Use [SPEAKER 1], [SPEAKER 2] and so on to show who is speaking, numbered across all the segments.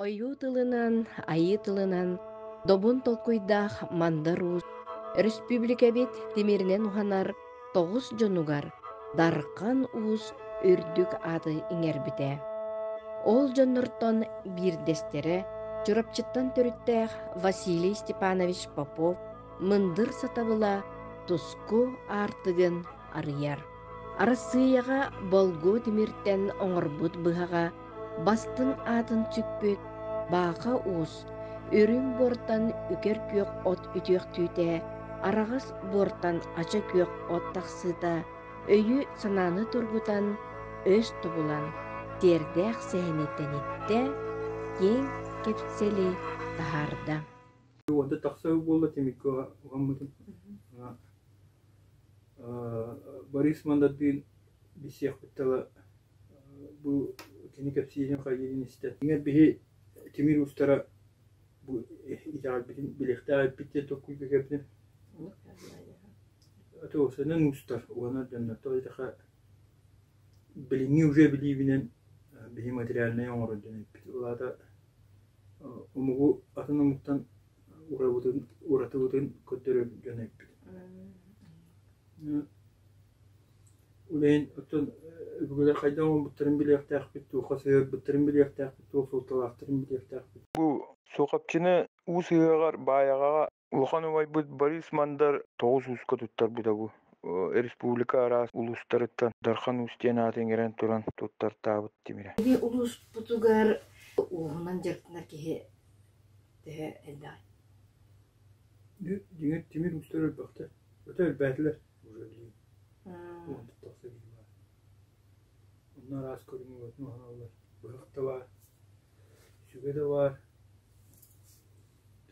[SPEAKER 1] Ойуу тылынан, айыы тылынан добун толкуйдаах Мандар Уус өрөспүүбүлүкэбит тимиринэн уһанар тоҕус дьонугар Дархан Уус үрдүк ааты иҥэрбитэ. Ол дьоннортон биирдэстэрэ Чурапчыттан төрүттээх Василий Степанович Попов мындыр сатабыла туску аартыгын арыйар. Арассыыйаҕа болгуо тимиртэн оҥорбут быһаҕа бастыҥ аатын сүкпүт Бааха Уус үрүҥ буортан үкэр күөх от үтүөхтүүтэ, араҕас буортан ача күөх от тахсыыта өйү-санааны тургутан, өс тобулан, сиэрдээх сэһэни тэниттэ, киэҥ кэпсэли таһаарда.
[SPEAKER 2] Уонта тахса буолла тимиккэ уһаммытым. Борис Мандардыын билсиэхпит тыла бу кини кэпсиирин хайыырын истэ. Дьиҥэр биһи тимир уустара бу итэҕэлбитин билиэхтээх эппит диэн толкуйга кэлбитим. Туосанан уустар уонна дьоннор тоҕо диэтэххэ билиҥҥи уже билиибинэн биһи материальнай оҥорор дьон эппит. Ол аата омугу атын омуктан урабытын уратыбытын көрдөрөр дьон эппит. Ол иһин оттон өбүгэлэр хайдах оҥорбуттарын билиэхтээхпит, туохха сыһыарбыттарын билиэхтээхпит, туох суолталаахтарын билиэхтээхпит.
[SPEAKER 3] Бу Суохапчыны уу сыһыаҕар Баайаҕаҕа улахан убайбыт Борис Мандар тоҕус ууска туттарбыта бу. Республика араас улуустарыттан Дархан Уус диэн ааты иҥэрэн туран туттартаабыт тимирэ.
[SPEAKER 1] Биһиги улууспутугар ууһунан дьарыктанар киһи төһө элбэҕий?
[SPEAKER 2] Дьиҥэр тимир уустар элбэхтэр. Өтө элбээтилэр уже билигин. Уонтан тахса киһи баар. Онно араас көрүҥү уһаналлар. Быһах да баар, сүгэ да баар.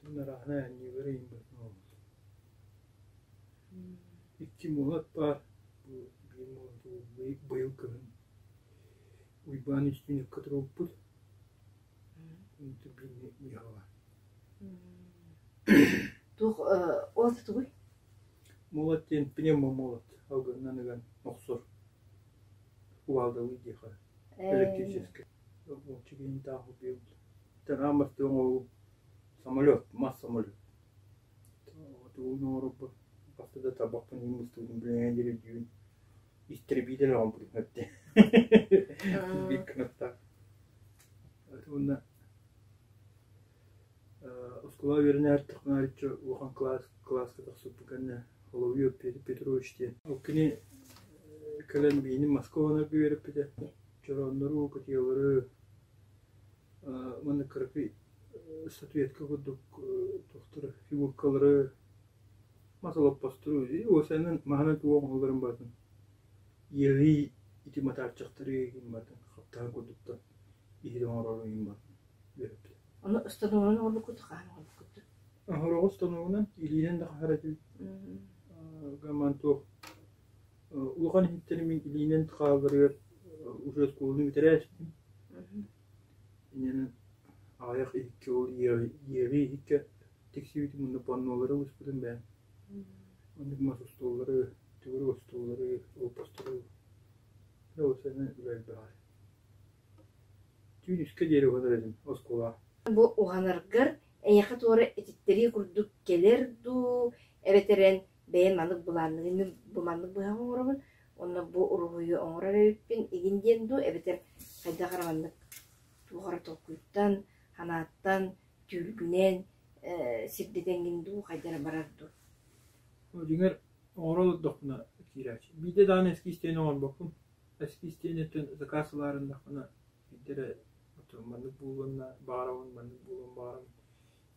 [SPEAKER 2] Түн арааһынай анньыылары иҥмэтин оҥороллор. Икки муолат баар. Бу биир муолату быйыл кыһын Уйбаан Үстүүнэпкэ туруорбуппут.
[SPEAKER 1] Туох ол тугуй?
[SPEAKER 2] Молот диэн пневмомолот алгыһынан ыган охсор кувалдалыы диэхэ электрическэй. Уонча киһини таах Аан бастакы оҥоһуу самолет, мас самолет. Тугун оҥорорбор хаста да табахпын иһин мустубутун билиҥҥэ диэри өйдүүбүн. Истребитель оҥорбутум эбитэ. Биир кынаттаах. Уонна оскуолаҕа үөрэнэ сырыттахпына арыычча улахан кылаас кылааска тахсыбыппын кэннэ Соловьев Петр Петрович диэн. Ол кини кэлэн биһини Москванарга үөрэппитэ. Чорооннору, кытыйалары уонна кыракый статуэтка курдук туохтары фигуркалары мас олоппостору уосайынан маһынан тугу оҥоһулларын барытын иэҕии ити матаарчахтары иһин барытын хаптаһын курдуктан иһит оҥорору иһин барытын үөрэппитэ.
[SPEAKER 1] Ону станогунан оҥорбуккут хаһан оҥорбуккут?
[SPEAKER 2] Оһороҕу станогунан илиинэн да хаһар этибит. Гаман туох улахан иһиттэри мин илиинэн хаалларыгар уже оскуоланы бүтэрээччитим. Иннинэн аҕыйах иһиккэ ол иэҕии иһиккэ тиксибитим уонна паннолары ылыспытым бэйэм. Оннук мас остуоллары, төгүрүк остуоллары, олоппостору уопсайынан үлэ элбэҕэ. Түүн үскэ диэри уһанар этим оскуолаҕа.
[SPEAKER 1] Бу уһанаргар эйиэхэ туора этиттэрии курдук кэлэр дуу, эбэтэр эн бэйэм маннык былаанныгын мин бу маннык быһах оҥоробун уонна бу уруһуйу оҥорор эбиппин игин диэн дуу, эбэтэр хайдах эрэ маннык туох эрэ толкуйтан, санааттан, түүлгүнэн сирдэтэҥҥин дуу, хайдах эрэ барар дуу?
[SPEAKER 2] Дьиҥэр, оҥоро олордохпуна киирээччи. Биирдэ даҕаны эскиз диэн оҥорбоппун. Эскиз диэниттэн заказ ылаарыннахпына биирдэ эрэ маннык буолуон баҕарабын, маннык буолуон баҕарабын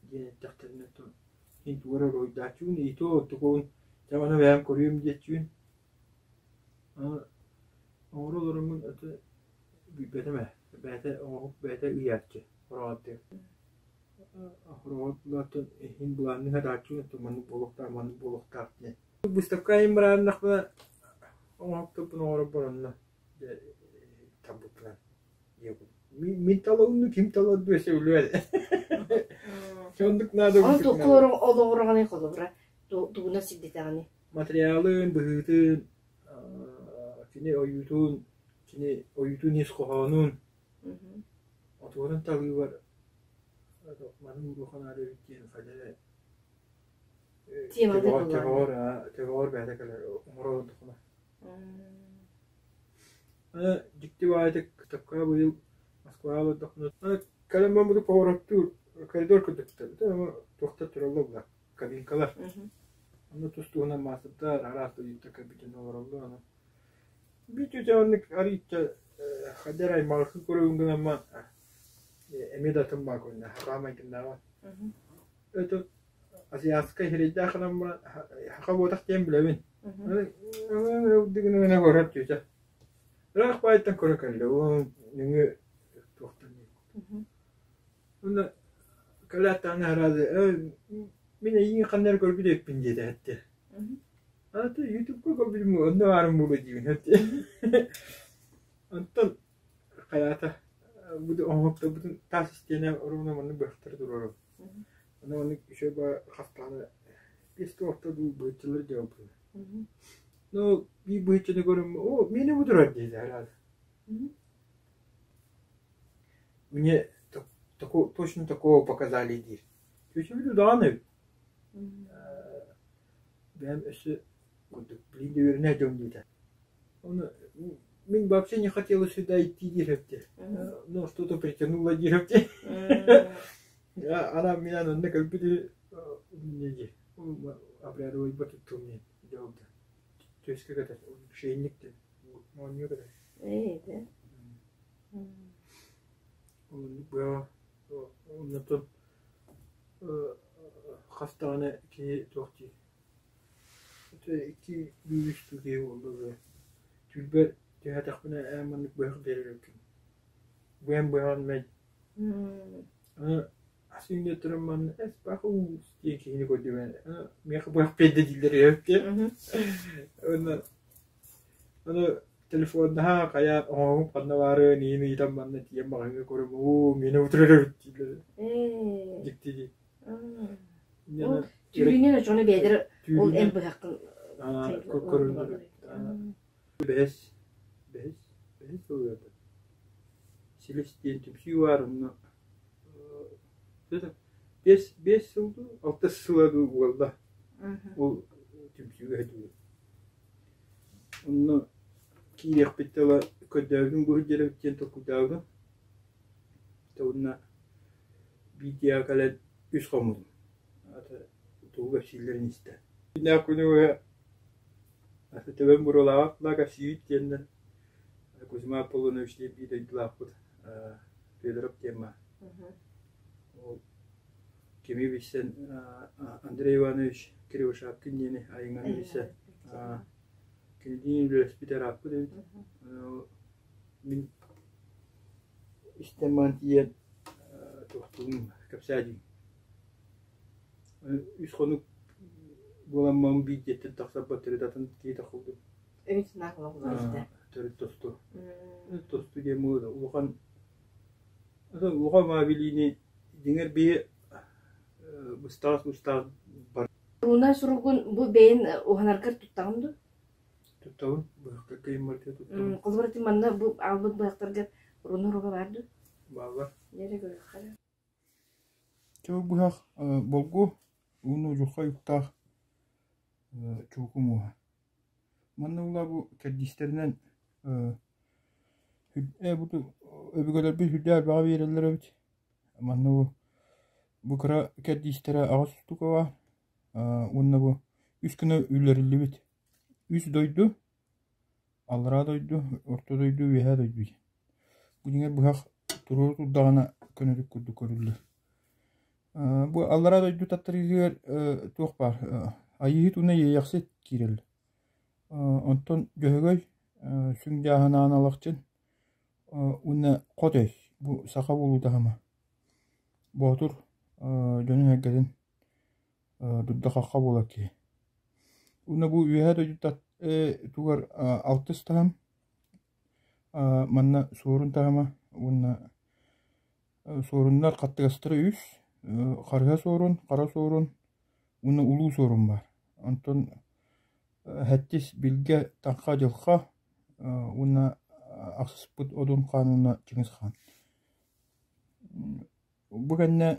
[SPEAKER 2] диэн эттэхтэринэ иһин тугу эрэ уруһуйдааччыбын, и то оттукубун дьэ маны бэйэм көрүөм диэччибин. Оҥоро олороммун это билбэтим ээ, бэйэтэ оҥоһук бэйэтэ ыйааччы хороҕор Хороҕор иһин былааннык сатааччыбын, маннык буолуохтаах, маннык буолуохтаах диэн. Выставка айан бырааннахпына оҥоһуктарбын оҥорорбор онно дьэ талбыппынан Мин талабын ким талар дуо сөбүлүөн. Оннук наада
[SPEAKER 1] Ол туохха олоҕураҕыный холобура тугунан сирдэтэҕиний?
[SPEAKER 2] Материалын, быһыытын, кини ойуутун, кини ойуутун ис хоһоонун, отуорун талыыбар. Маны уруохан эбит диэн хайа
[SPEAKER 1] Теманы
[SPEAKER 2] төбөҕөр
[SPEAKER 1] булан.
[SPEAKER 2] төбөҕөр төбөҕөр бэйэтэ кэлэр оҥоро олордоххуна. Аны дьикти баайытык Такка быйыл Москваҕа олордохпуна кэлэн барбыты повороттуур коридор курдуктар туохтар тураллар була кабинкалар. Онно тус-туһунан маастардар араас дойдуттан кэлбитин олороллор аны. Бүтүтэ оннук арыычча хайдах аймаҕы көрөбүн гынаммын эмиэ да атын баа көрүнэ хатаа майгыннааҕа. Это азиатскай сирэйдээх гынан баран саха буотах диэн билэбин. Гына көрөр түөтэ. Ыраах баайтан көрө кэллэ нөҥүө туохтан Уонна кэлээт даҕаны мин эйиигин ханна эрэ көрбүт эбиппин диэтэ эттэ. Ата ютубка көрбүтүм онно баарым буолуо диибин эттэ. Онтон хайаата бу оҥоһуктарбытын таас истиэнэ оруобуна маннык быһахтары туруорабыт. Аны маннык үчүгэй баҕа хастаҕына биэс туохта дуу быһыччылар дьаабылар. Ну биир быһыччыны көрөммүн оо миэнэ бу турар диэтэ араас. Мне точно такого показали диир. Чүчүбүт удаҕан эбит. Бэйэм өссө курдук блин үөрэнэ дьон диэтэ. Оны мин вообще не хотела сюда идти диир эбит. Но что-то притянуло диир эбит. Ана мин онно кэлбит не обрядовый туттум не дьолда. Түөскэ кэтэр, шейник диэн, моонньуга кэтэр.
[SPEAKER 1] Ээ, да.
[SPEAKER 2] Оннотон хас даҕаны киһи туох дии икки үс киһи буолла түүлбэр түһээтэхпинэ ээ маннык быһах биэрэр эбиккин быһан быһаҕын мэй аны ас үүнэ туран манна эс баха уус диэн киһини көрдүм миэхэ быһах биэрдэ дииллэр эбит уонна аны Телефоннаһа хайаан оҥоһугум ханна баарыан иһин ыйытан манна тиийэн маҕаһыыҥҥа көрөм уу миэнэ утурар эбит дииллэр дьикти дии
[SPEAKER 1] Ол түүнүн очону бэйдэр ол эн быһаххын
[SPEAKER 2] көрүллэр бэһис бэһис бэһис сылыата силис диэн түмсүү баар онно биэс биэс сыл дуу алта сыла дуу буолла ол түмсүүгэ дуу Онно киириэхпит ыла көрдөөбүтүм бу сылдьар эбит диэн толкуйдаабытым. Уонна биирдиэҕэ кэлэн үс хоммутум. Аата тугу кэпсииллэрин истэ. Күннээх күнү быһа аты төбөм буруолаабат була кэпсиибит диэннэр Кузьма Аполлонович диэн биир дойдулаахпыт Федоров диэн баар. Ол кими билсэн Андрей Иванович Кривошапкин диэни айыҥаны билсэн кинилиин үлэлэспит ырааппыт эбит. Мин истэн баран тиийэн туохтуун кэпсээ Үс хонук буоламмын биир дьиэттэн тахсарбар төрүт атын киһи тахылдым. Төрүт тосту. Тосту диэн улахан улахан маа билиини дьиҥэр биһи быстаҕас-быстаҕас бар
[SPEAKER 1] Руна суругун бу бэйэн уһанаргар туттаҕын дуо?
[SPEAKER 2] Туттабын, быһахтарга иммартыга туттабын.
[SPEAKER 1] Холобур, ити манна бу аалбыт быһахтарга руна уруга баар дуо?
[SPEAKER 2] Бааллар.
[SPEAKER 1] Дьэ, көрүөххэ.
[SPEAKER 2] Чэ, быһах болгу уонна удьурхай уктаах чууку муоһа. Манна була бу кэрдиистэринэн өбүгэлэрбит сүрдээх элбэҕи биэрэллэр эбит. Манна бу бу кыра кэрдиистэрэ аҕыс устукаҕа уонна бу үс гына үллэриллибит. Үс дойду, аллараа дойду, орто дойду, үөһээ дойду диэн. Бу дьиҥэр быһах туруору турдаҕына көнөрүк курдук көрүллэр. Бу аллараа дойду таттарыытыгар туох баар Айыыһыт уонна Иэйэхсит киирэллэр. Онтон Дьөһөгөй сүҥ дьааһынаан Алахчын уонна Хот Өй бу саха буолуу таһыма. Боотур дьонун-сэргэтин дурда-хахха буолар киһи. Уонна бу үөһээ дойду тугар алтыс таһым, манна суорун таһыма уонна суоруннар хаттыгастара үс, харыһа суорун, хара суорун уонна улуу суорун баар. Онтон сэттис билгэ таҥха дьылха уонна ахсыспыт Одун хаан уонна Чыҥыс хаан. Бу кэннэ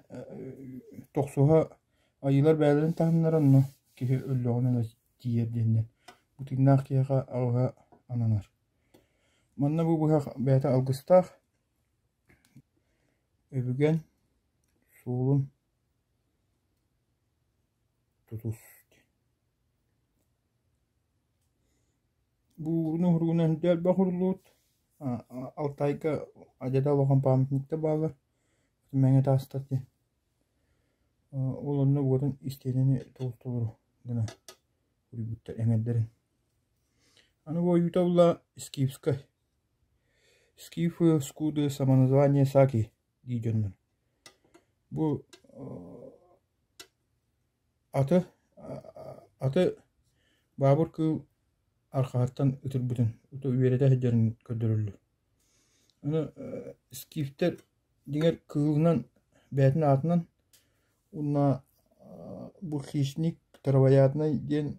[SPEAKER 2] тохсуһа айыылар бэйэлэрин таһымнара онно киһи өллөҕүнэ эрэ тиийэр диэннэр бу тыыннаах киһиэхэ аҕыһа ананар. Манна бу быһах бэйэтэ алгыстаах, өбүгэн суолун тутус. Бу ууруну-уһуругунан элбэх ууруллубут Алтайга адьата улахан памятниктар бааллар Мэҥэ таастар диэн. Ол онно уотун истиэнэни толору гына уруйбуттар эҥэрдэрин. Аны бу ойуута булла Скифскай. Скифы скуды самоназвание Саки дии дьоннор. Бу Аты аты баабыр кыыл арҕаһыттан ытырбытын үөрэтэ сылдьарын көрдөрөллөр. Аны скифтэр дьиҥэр кыылынан бэйэтин аатынан уонна бу хищник травояднай диэн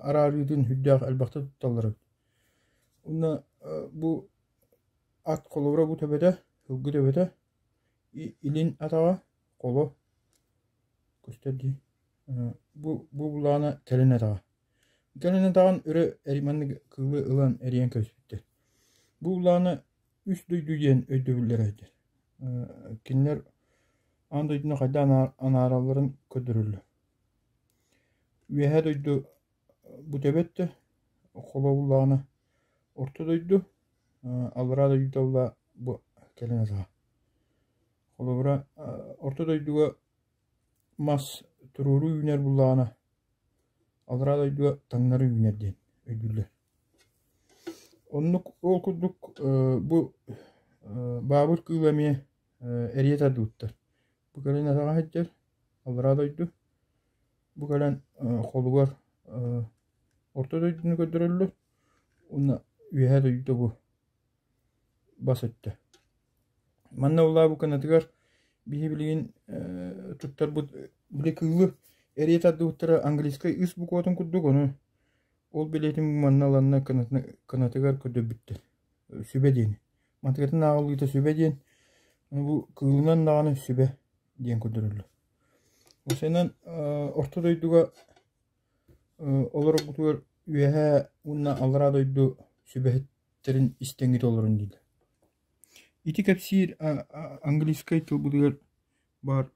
[SPEAKER 2] араарыытын сүрдээх элбэхтик тутталлар эбит. Уонна бу ат холобура бу төбөтө, сылгы төбөтө илин атаҕа Холо көстөр дии. Бу бу булаана кэлин атаҕа. Кэлин атаҕын өрө маннык кыылы ылан эрийэн кэбиспиттэр. Бу булаана үс дойду диэн өйдөбүллэрэ этэр. Кинилэр аан дойдуну хайдах анааралларын көрдөрөллөр. Үөһээ дойду бу төбөттө, холо буллаҕына орто дойду, аллараа дойду була бу кэлин атаҕа. Холобура, орто дойдуга мас туруору үүнэр буоллаҕына, аллараа дойдуга таҥнары үүнэр диэн өйдүүллэр. Оннук ол курдук бу баабыр кыыла эмиэ эрийэ тардыбыттар. Бу кэлин атаҕа сылдьар аллараа дойду, бу кэлэн холугар орто дойдуну көрдөрөллөр уонна үөһээ дойдута бу бас өттө. Манна улаабыт кынатыгар биһи билигин туттарбыт били кыылы эрийэ тардыбыттара английскай үс букватын курдук ону ол билиэтин манна ыланна кынатыгар көрдөрбүттэр сүбэ диэн. Мантыкатын ааҕыллыыта сүбэ диэн бу кыылынан даҕаны сүбэ диэн көрдөрөллөр. Осенан орто дойдуга олороргутугар үөһээ уонна аллараа дойду сүбэһит тэрин истэҥҥит олорун дииллэр. Ити кэпсиир английскай тылбытыгар баар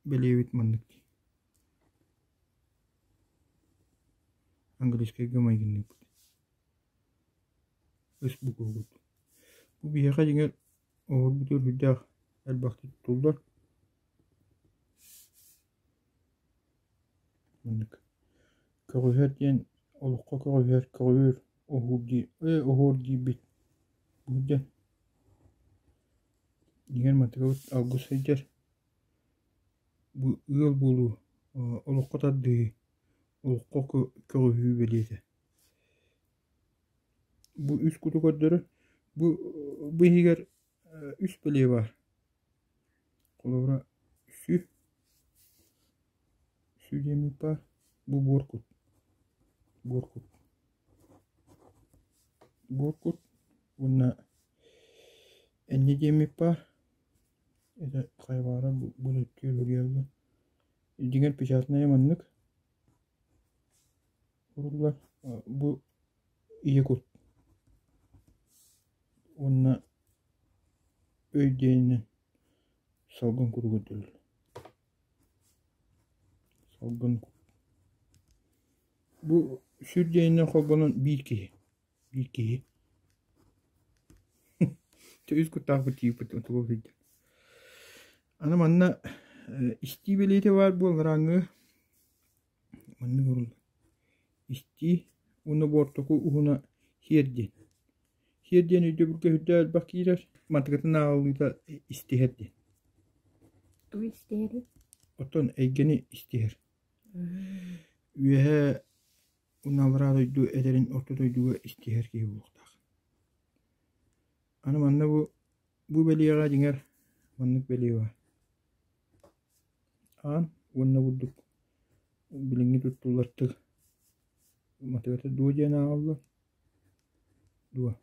[SPEAKER 2] бэлиэбит маннык дии. Английскайга майгынныыбыт. Өс буквабыт. Бу биһиэхэ дьиҥэр оҕолорбутугар сүрдээх элбэхтик туттуллар. Маннык көҕүһэр диэн олоххо көҕүһэр көҕүөр оһуур дии оһуор диирбит бу диэн дьиҥэр мантыкабыт алгыс сылдьар бу ыал буолуу олоххо тардыһыы олоххо көҕүһүү бэлиэтэ бу үс куту көрдөрөр бу бу иһигэр үс бэлиэ баар Холобура, сү, сү диэммит баар, бу буор кут, буор кут, буор кут уонна энньэ диэммит баар, это хайабаара бу өттүгэр суруйаллар. Дьиҥэр печатнайа маннык суруллар, бу ийэ кут уонна өй диэнинэн салгын куту көрдөрөр. Салгын кут. Бу сүр диэнинэн холбонон биир киһи. Биир киһи. Үс куттаахпыт тиийбит тугу сылдьар. Аны манна истии бэлиэтэ баар буолларааҥҥы Маннык ууруллар: истии уонна буортуку уһуна сиэр диэн. Сиэр диэн өйдөбүлгэ сүрдээх элбэх киирэр, мантыкатын ааҕыллыыта истиһэр диэн.
[SPEAKER 1] Тугу истиһэрий?
[SPEAKER 2] Оттон эйгэни истиһэр. Үөһээ уонна аллараа дойду этэрин орто дойдуга истиһэр киһи буолуохтаах. Аны манна бу бу бэлиэҕэ дьиҥэр маннык бэлиэ баар. Аан уонна бурдук билиҥҥи туттуллар тыл матыгата дуо диэн ааҕыллар дуо.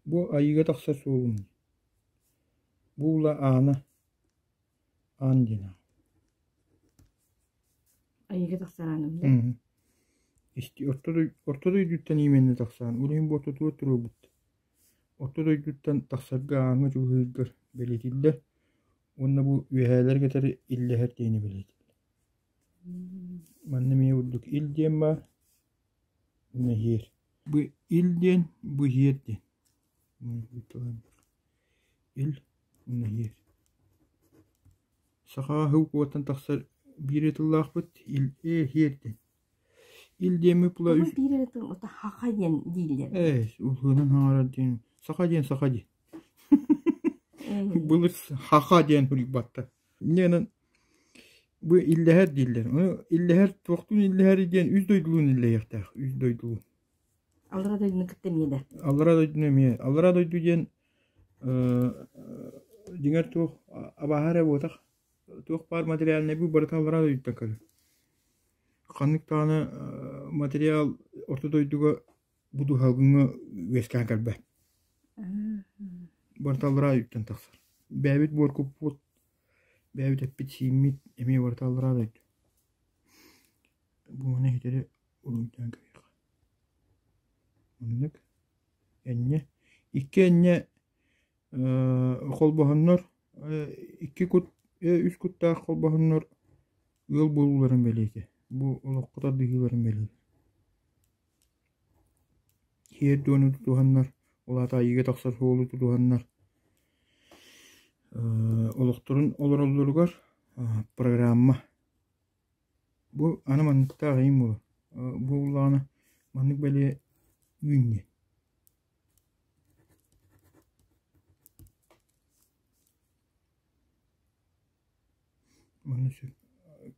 [SPEAKER 2] Бу айыыга тахсар суолум. Бу ула аана аан диэн аҕа.
[SPEAKER 1] Айыыга тахсар ааным да?
[SPEAKER 2] Исти орто орто дойдуттан иимэннэ тахсаан, ол иһин бу ортотугар туруорбут. Орто дойдуттан тахсарга ааҥҥа чугаһыыргар бэлиэтиллэр уонна бу үөһээлэр кытары иллэһэр диэни бэлиэтиллэр. Манна эмиэ курдук ил диэн баар уонна иһиэр. Бу ил диэн, бу иһиэр диэн. Ил уонна иһиэр. Сахаҕа аһыы куоттан тахсар биир эрэ тыллаахпыт ил ээ иһиэр диэн. Ил диэммит була
[SPEAKER 1] Тоҕо
[SPEAKER 2] үс
[SPEAKER 1] биир эрэ тыл ото хаха диэн дииллэр?
[SPEAKER 2] Ээ, улуунан хаҥарар диэн саха диэн саха диэн.
[SPEAKER 1] Ээ.
[SPEAKER 2] Былыр хаха диэн суруйбаттар. Инньэ бу иллэһэр дииллэр. Ону иллэһэр туохтуун иллэһэр диэн үс дойдулуун иллэһиэхтээх. Үс дойдулуун.
[SPEAKER 1] Аллара дойдуну кытта эмиэ да.
[SPEAKER 2] Аллара дойдуну эмиэ. Аллара дойду диэн дьиҥэр туох абааһы эрэ буотах. Туох баар материальнай бу барыта аллара дойдуттан кэлэр. Ханнык даҕаны материал орто дойдуга бу дууһалгыҥҥа үөскээн кэлбэт. Барыта аллараа дойдуттан тахсар. Бэйэбит буор куппут, бэйэбит эппит-сииммит эмиэ барыта аллараа дойду. Бу маны иһитэри уруйдаан кэбиһиэххэ. Оннук. Энньэ. Икки энньэ холбоһоннор икки кут үс куттаах холбоһоннор ыал буолууларын бэлиэтэ. Бу олоххо тардыһыыларын бэлиэтэ. Иһэр дуону тутуһаннар, ол аата айыыга тахсар суолу тутуһаннар олохторун олороллоругар программа. Бу аны манныктаах иһин буолар. Бу буоллаҕына маннык бэлиэ үүннэ. Манна сөп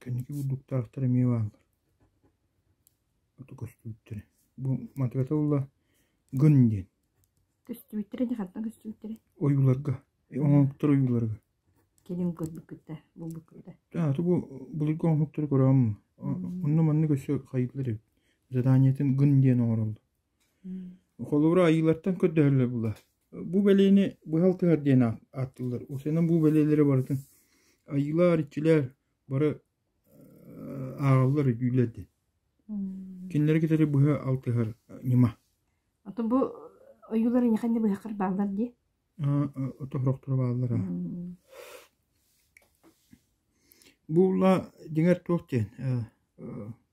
[SPEAKER 2] кэнники бурдуктаахтар эмиэ бааллар. Ото көстүбүттэрэ. Бу матыгата буолла гын диэн.
[SPEAKER 1] Көстүбүттэрэ дии хантан көстүбүттэрэ?
[SPEAKER 2] Ойууларга. Оҥоһуктар ойууларга.
[SPEAKER 1] Кэлин көрбүккүт да, булбуккут да.
[SPEAKER 2] Аа, бу былыргы оҥоһуктары көрөҕүм. Онно маннык өссө хайыылар эбит. Заданиетын гын диэн оҥороллор. Холобура айыылартан көрдөһөллөр була. Бу бэлиэни быһал тыһар диэн ааттыыллар. Осенан бу бэлиэлэри барытын айыылар, иччилэр бары ааҕаллар, өйдүүллэр диэн. Кинилэри кытары быһа алтыһар ньыма.
[SPEAKER 1] Ото бу ойуулар эйиэхэ быһаххар бааллар дии?
[SPEAKER 2] Ото сорохторо бааллар. Бу ула дьиҥэр туох диэн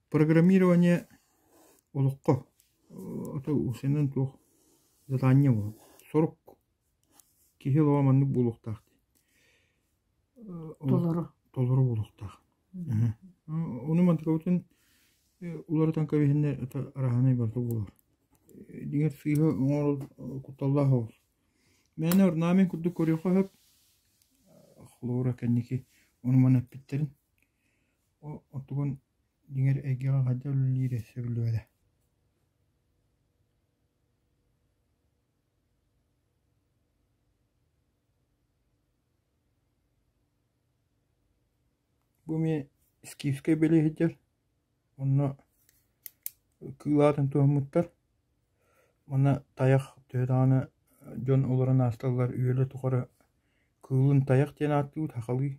[SPEAKER 2] программирование олоххо ото усенан туох задание буолар. Сорук киһи олоҕо маннык буолуохтаах диэн.
[SPEAKER 1] Толору.
[SPEAKER 2] Толору буолуохтаах. Ону мантыкабытын уларытан кэбиһэннэр это араһанай барыта буолар. Дьиҥэр сыыһа оҥорор кутталлаах оҕус. Мээнэ орнамент курдук көрүөххэ сөп. Хлора кэнники ону-маны эппиттэрин. Оттугун дьиҥэр эйгэҕэ хайдах үлэлиирэ сөбүлүбэтэ. Бу эмиэ скифскэй бэлиэ сылдьар. Онно кыыл аатын туһаммыттар. Манна тайах төһө даҕаны дьон олорон аасталлар үйэлэр тухары кыылын тайах диэн ааттыыбыт сахалыы.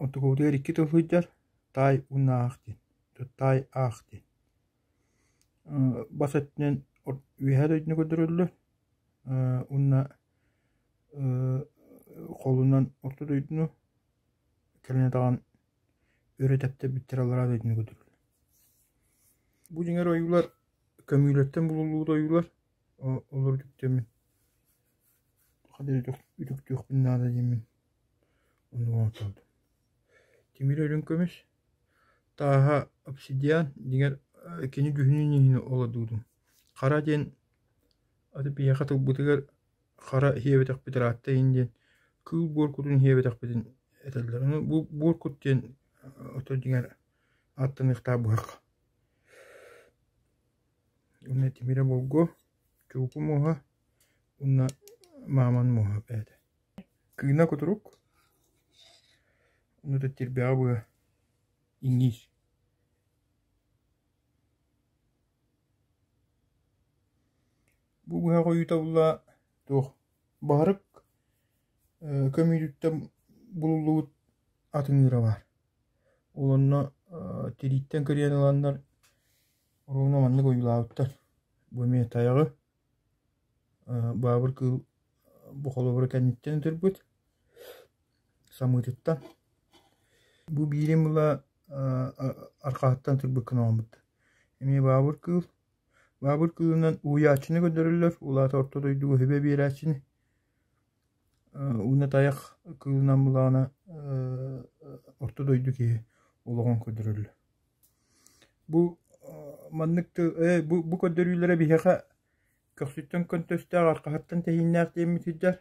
[SPEAKER 2] Онтукабытыгар икки тыл сылдьар таай уонна аах диэн. Таай аах диэн. Бас өттүнэн үөһээ дойдуну көрдөрөллөр уонна холунан орто дойдуну кэлин даҕаны өрө тэптэрбиттэр аллараа дойдуну көрдөрөллөр. Бу дьиҥэр ойуулар көмүүлэртэн булуллубут ойуулар олору үтүктэммин хата үтүктүөхпүн наада диэммин оннук оҥортордум. Тимир үрүҥ көмүс тааһа обсидиан дьиҥэр кини дьүһүнүн иһин олордубутум. Хара диэн аты биһиэхэ тылбытыгар хара иһиэбэтэхпит ыраатта иһин диэн кыыл буор кутун иһиэбэтэхпитин этэллэр. Ону бу буор кут диэн ото дьиҥэр ааттаныахтаах быһах. Уонна тимирэ болгуо, чуупу муоһа уонна мааман муоһа бэйэтэ. Кыына кутурук, ону да тирбэҕэ быа иҥиир. Бу быһах ойуута булла туох баһырык. Көмүүтүттэн булуллубут атыҥыыра баар. Ол онно тирииттэн кырыйан ыланнар оруобуна маннык ойуулаабыттар. Бу эмиэ тайаҕы баабыр кыыл бу холобура кэнниттэн ытырбыт самыытыттан. Бу биирин була арҕаһыттан ытырбыккын оҥорбуттар. Эмиэ баабыр кыыл. Баабыр кыылынан уһуйааччыны көрдөрөллөр, улаата орто дойдуга сүбэ биэрээччини. Уонна тайах кыылынан булаҕына орто дойду киһи олоҕун көрдөрөллөр. Бу маннык бу көрдөрүүлэрэ биһиэхэ көхсүттэн көнтөстөөх, арҕаһыттан тэһииннээх диэммит сылдьар.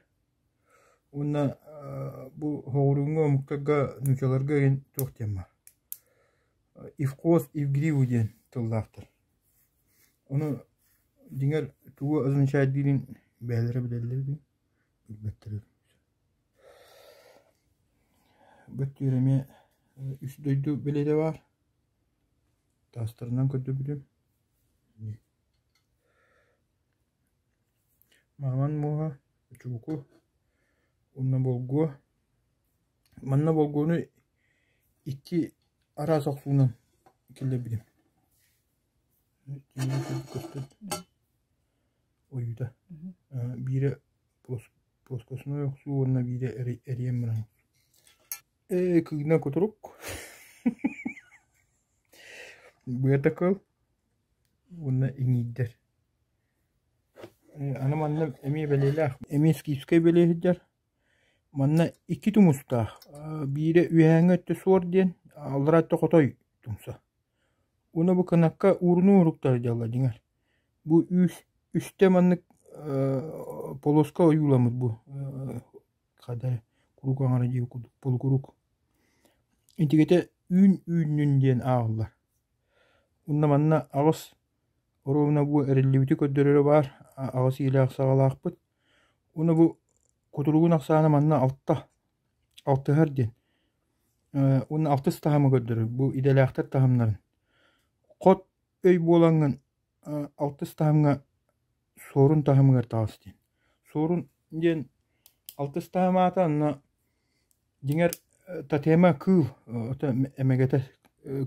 [SPEAKER 2] Уонна бу соҕурууҥҥу омуктарга, нууччаларга игин туох диэн баар «Ивхоз Ивгриву» диэн тыллаахтар. Ону дьиҥэр тугу означает диирин бэйэлэрэ билэллэр дии, билбэттэр эбит. Бу өттүгэр эмиэ үс дойду бэлиэтэ баар. Таастарынан көрдөрбүтүм. Маҥан муоһа, чубуку уонна болгуо. Манна болгуону икки араас охсуунан киллэрбитим. Ойуута биирэ плоскостной охсуу уонна биирэ эриэн баран ээ кыына кутурук быата кыл уонна иҥиирдэр аны манна эмиэ бэлиэлээх эмиэ скифскэй бэлиэ сылдьар манна икки тумустаах биирэ үөһээҥҥи өттө суор диэн аллараа өттө хотой тумса Уонна бу кынакка уурунуу уруктар дьалла дьиҥэр. Бу үүс үстэ маннык полоска ойууламмыт бу хайда эрэ куруук аҥара диэки курдук полукурук. Итигитэ үүн үүннүн диэн ааҕыллар. Уонна манна аҕыс оруобуна бу эриллибити көрдөрөрө баар аҕыс иилээх саҕалаахпыт. Уонна бу кутуругун ахсаана манна алта алтыһар диэн Уонна алтыс таһымы көрдөрөр, бу идэлээхтэр таһымнарын. Хот өй буолаҥҥын алтыс таһымҥа суорун таһымыгар таҕыс диэн. Суорун диэн алтыс таһым аата онно дьиҥэр тотема кыыл эмэгэтэ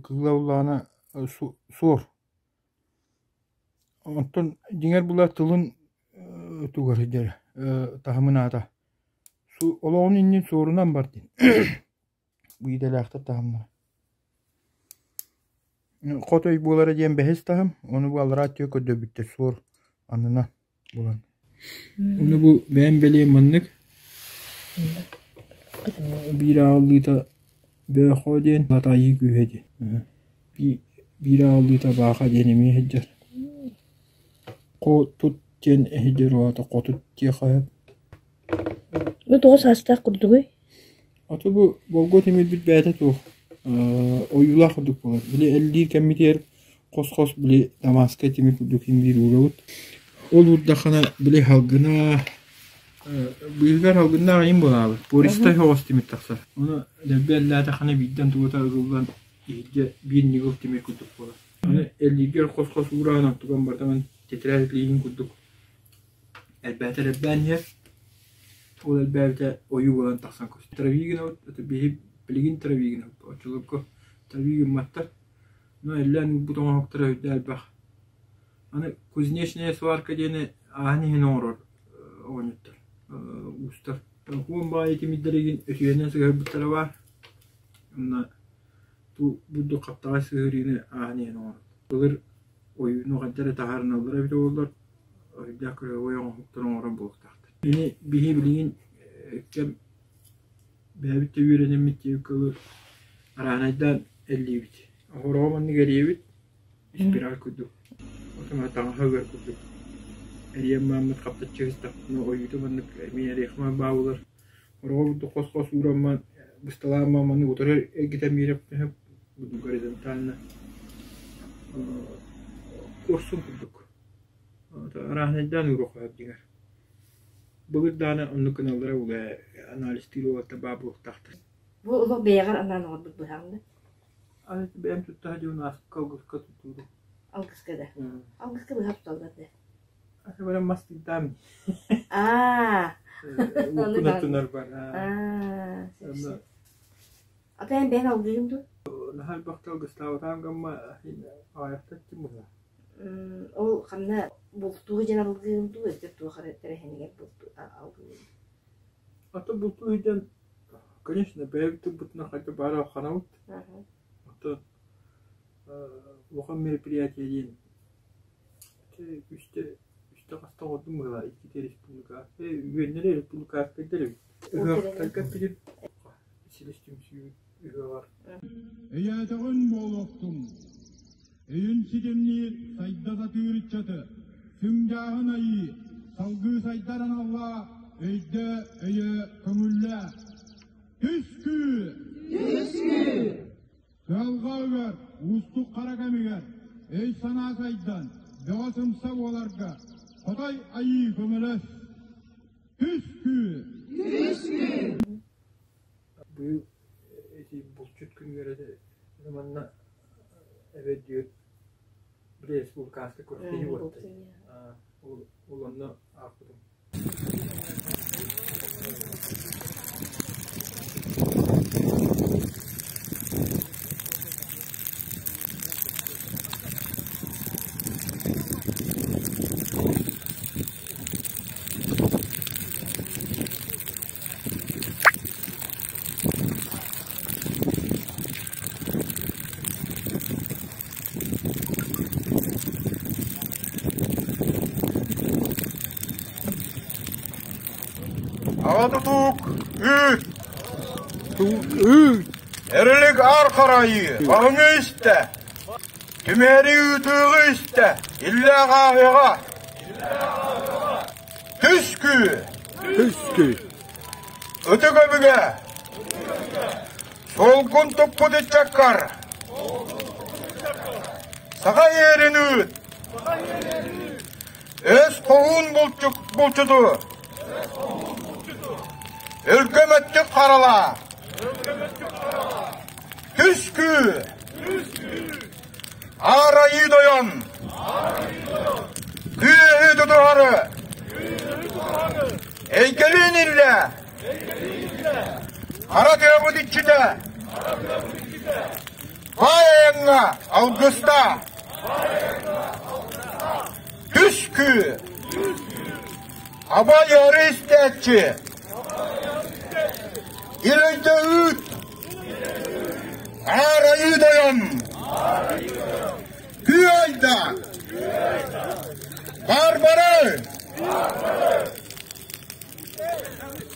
[SPEAKER 2] кыыла буоллаҕына суор. Онтон дьиҥэр була тылын тугар сылдьар таһымын аата олоҕун иннин суорунан бар диэн бу идэлээхтэр таһымнара. Хот өй буолара диэн бэһис таһым, ону бу аллараа өттүгэр көрдөрбүттэр суор аннынан булан. Ону бу бэйэм бэлиэм маннык биир аҕаллыыта Бөөхөө диэн Батайыы күүһэ диэн. Биир аҕаллыыта Бааха диэн эмиэ сылдьар. Хотут диэн эһидэр уота хотут диэххэ сөп.
[SPEAKER 1] Бу тоҕо саастаах курдугуй?
[SPEAKER 2] Аты бу болгуо тимирбит бэйэтэ туох ойуулаах курдук буолар. Били эллиир кэммитигэр хос-хос били Дамаскай тимир курдук син биир уурабыт. Ол уурдаххына били салгына быыһыгар салгыннаах иин буолаабыт. Пористай соҕус тимир тахсар. Ону дэлби эллээтэххинэ биирдэн тугута ыгыллан иһирдьэ биир ньыгыл тимир курдук буолар. Аны эллииргэр хос-хос уураан онтуган барытын тэтэрээт илиигин курдук элбээтэр элбээн иһэр. Ол элбээбитэ ойуу буолан тахсан көстөр. Травии гынабыт, биһи билигин травии гынабыт. Оччолорго травии гымматтар. Но эллээн уурбут оҥоһуктара үрдэ элбэх. Аны кузнечная сварка диэни ааһан иһин оҥорор оҕонньоттор, уустар. Хуон баайы тимирдэригин өтүйэнэн сыһыарбыттара баар. Онно бу бурдук хаптаҕай сыһыарыыны ааһан иһэн оҥорор. Былыр ойууну хайдах эрэ таһаарыналлара эбитэ буоллар, өйдөөх кырыабай оҥоһуктары оҥорор буолуохтаахтар. Ини биһи билигин кэм бэйэбит да үөрэнэммит диэбиккэ дылы араанайдаан эллиибит. Хороҕо маннык эрийэбит, спираль курдук, отуна таҥаһа ыар курдук. Эрийэн мааммыт хаптаччы сыстахпытына ойуута маннык эмиэ эриэхмэ бааллар. Хороҕо курдук хос-хос уурамман бысталаан маннык утары эргитэн биэрэппин горизонтально куорсун курдук. Арааһынайдаан ууруохха сөп дьиҥэр. Былыр даҕаны оннук гыналлара буолуо анализтыыр уолаттар баар буолуохтаахтар.
[SPEAKER 1] Бу олох бэйэҕэр анаан оҥорбут быһаҕын да?
[SPEAKER 2] Аны бэйэм тутта сылдьабын ааспыкка алгыска туттуурум.
[SPEAKER 1] Алгыска да? Алгыска быһа туталлар да?
[SPEAKER 2] Аты баран мастыктаам.
[SPEAKER 1] Аа. Ону
[SPEAKER 2] Уоппун
[SPEAKER 1] баар.
[SPEAKER 2] оттунар бар.
[SPEAKER 1] Аа, сөп
[SPEAKER 2] Онно
[SPEAKER 1] сөп. Ата эн бэйэҥ алгыыгын дуу?
[SPEAKER 2] Наһаа элбэхтэ алгыстаабатаам гамма аҕыйахта эттим быһа.
[SPEAKER 1] Ол ханна бултуу дьэн алгыыгын дуу, эбэтэр туох эрэ тэрээһинигэр бултуу алгыыгын?
[SPEAKER 2] Ата бултуу сылдьан, конечно, бэйэбит тылбытынан хайда баара ханабыт. Оттон улахан мероприятие диэн үстэ үстэ хаста оҥордум быһыылаах иккитэ республика үөннэрэ республиканскайдар эбит. Ыһыахтарга эппитим силис түмсүү ыһыаҕар.
[SPEAKER 4] Өйөөтөҕүн буолуохтун, өйүн ситимниир сайда сатыыр ыччаты, сүҥдээҕин айыы, салгыы сайдар аналлаах өйдөө, өйөө, көҥүллээ. Түскүү!
[SPEAKER 5] Түскүү!
[SPEAKER 4] Кыһалҕа ыгар, уустук хара кэмигэр өй-санаа сайдан, бөҕө сымса буоларга Хотой Айыы көмөлөс! Түскүү!
[SPEAKER 5] Түскүү!
[SPEAKER 2] Быйыл ити булчут күнүгэр этэ манна эбэддиир били республиканскай күрэхтэһии буолта. Ол ол онно аахпытым.
[SPEAKER 3] Аҕа тутуук үүт Эрилик аар харайыы аһыҥы истэ Түмэри ыытыыгы истэ Иллээх ааһыаҕа Түскүү
[SPEAKER 4] Түскүү
[SPEAKER 3] Ытык өбүгэ Суолгун туппут ыччаккар Саха иэрин ыыт Өс хоһуун булчуту Өлгөм өттүк харалаа Түскүү Аар Айыы Тойон Күөһү тутуһары Эйгэлиин иллэ Хара тыабыт иччитэ Баай айаҥҥа алгыста Түскүү Абай ары истээччи Ил өйдө үүт Аар Айыы Тойон Күү айда Барбары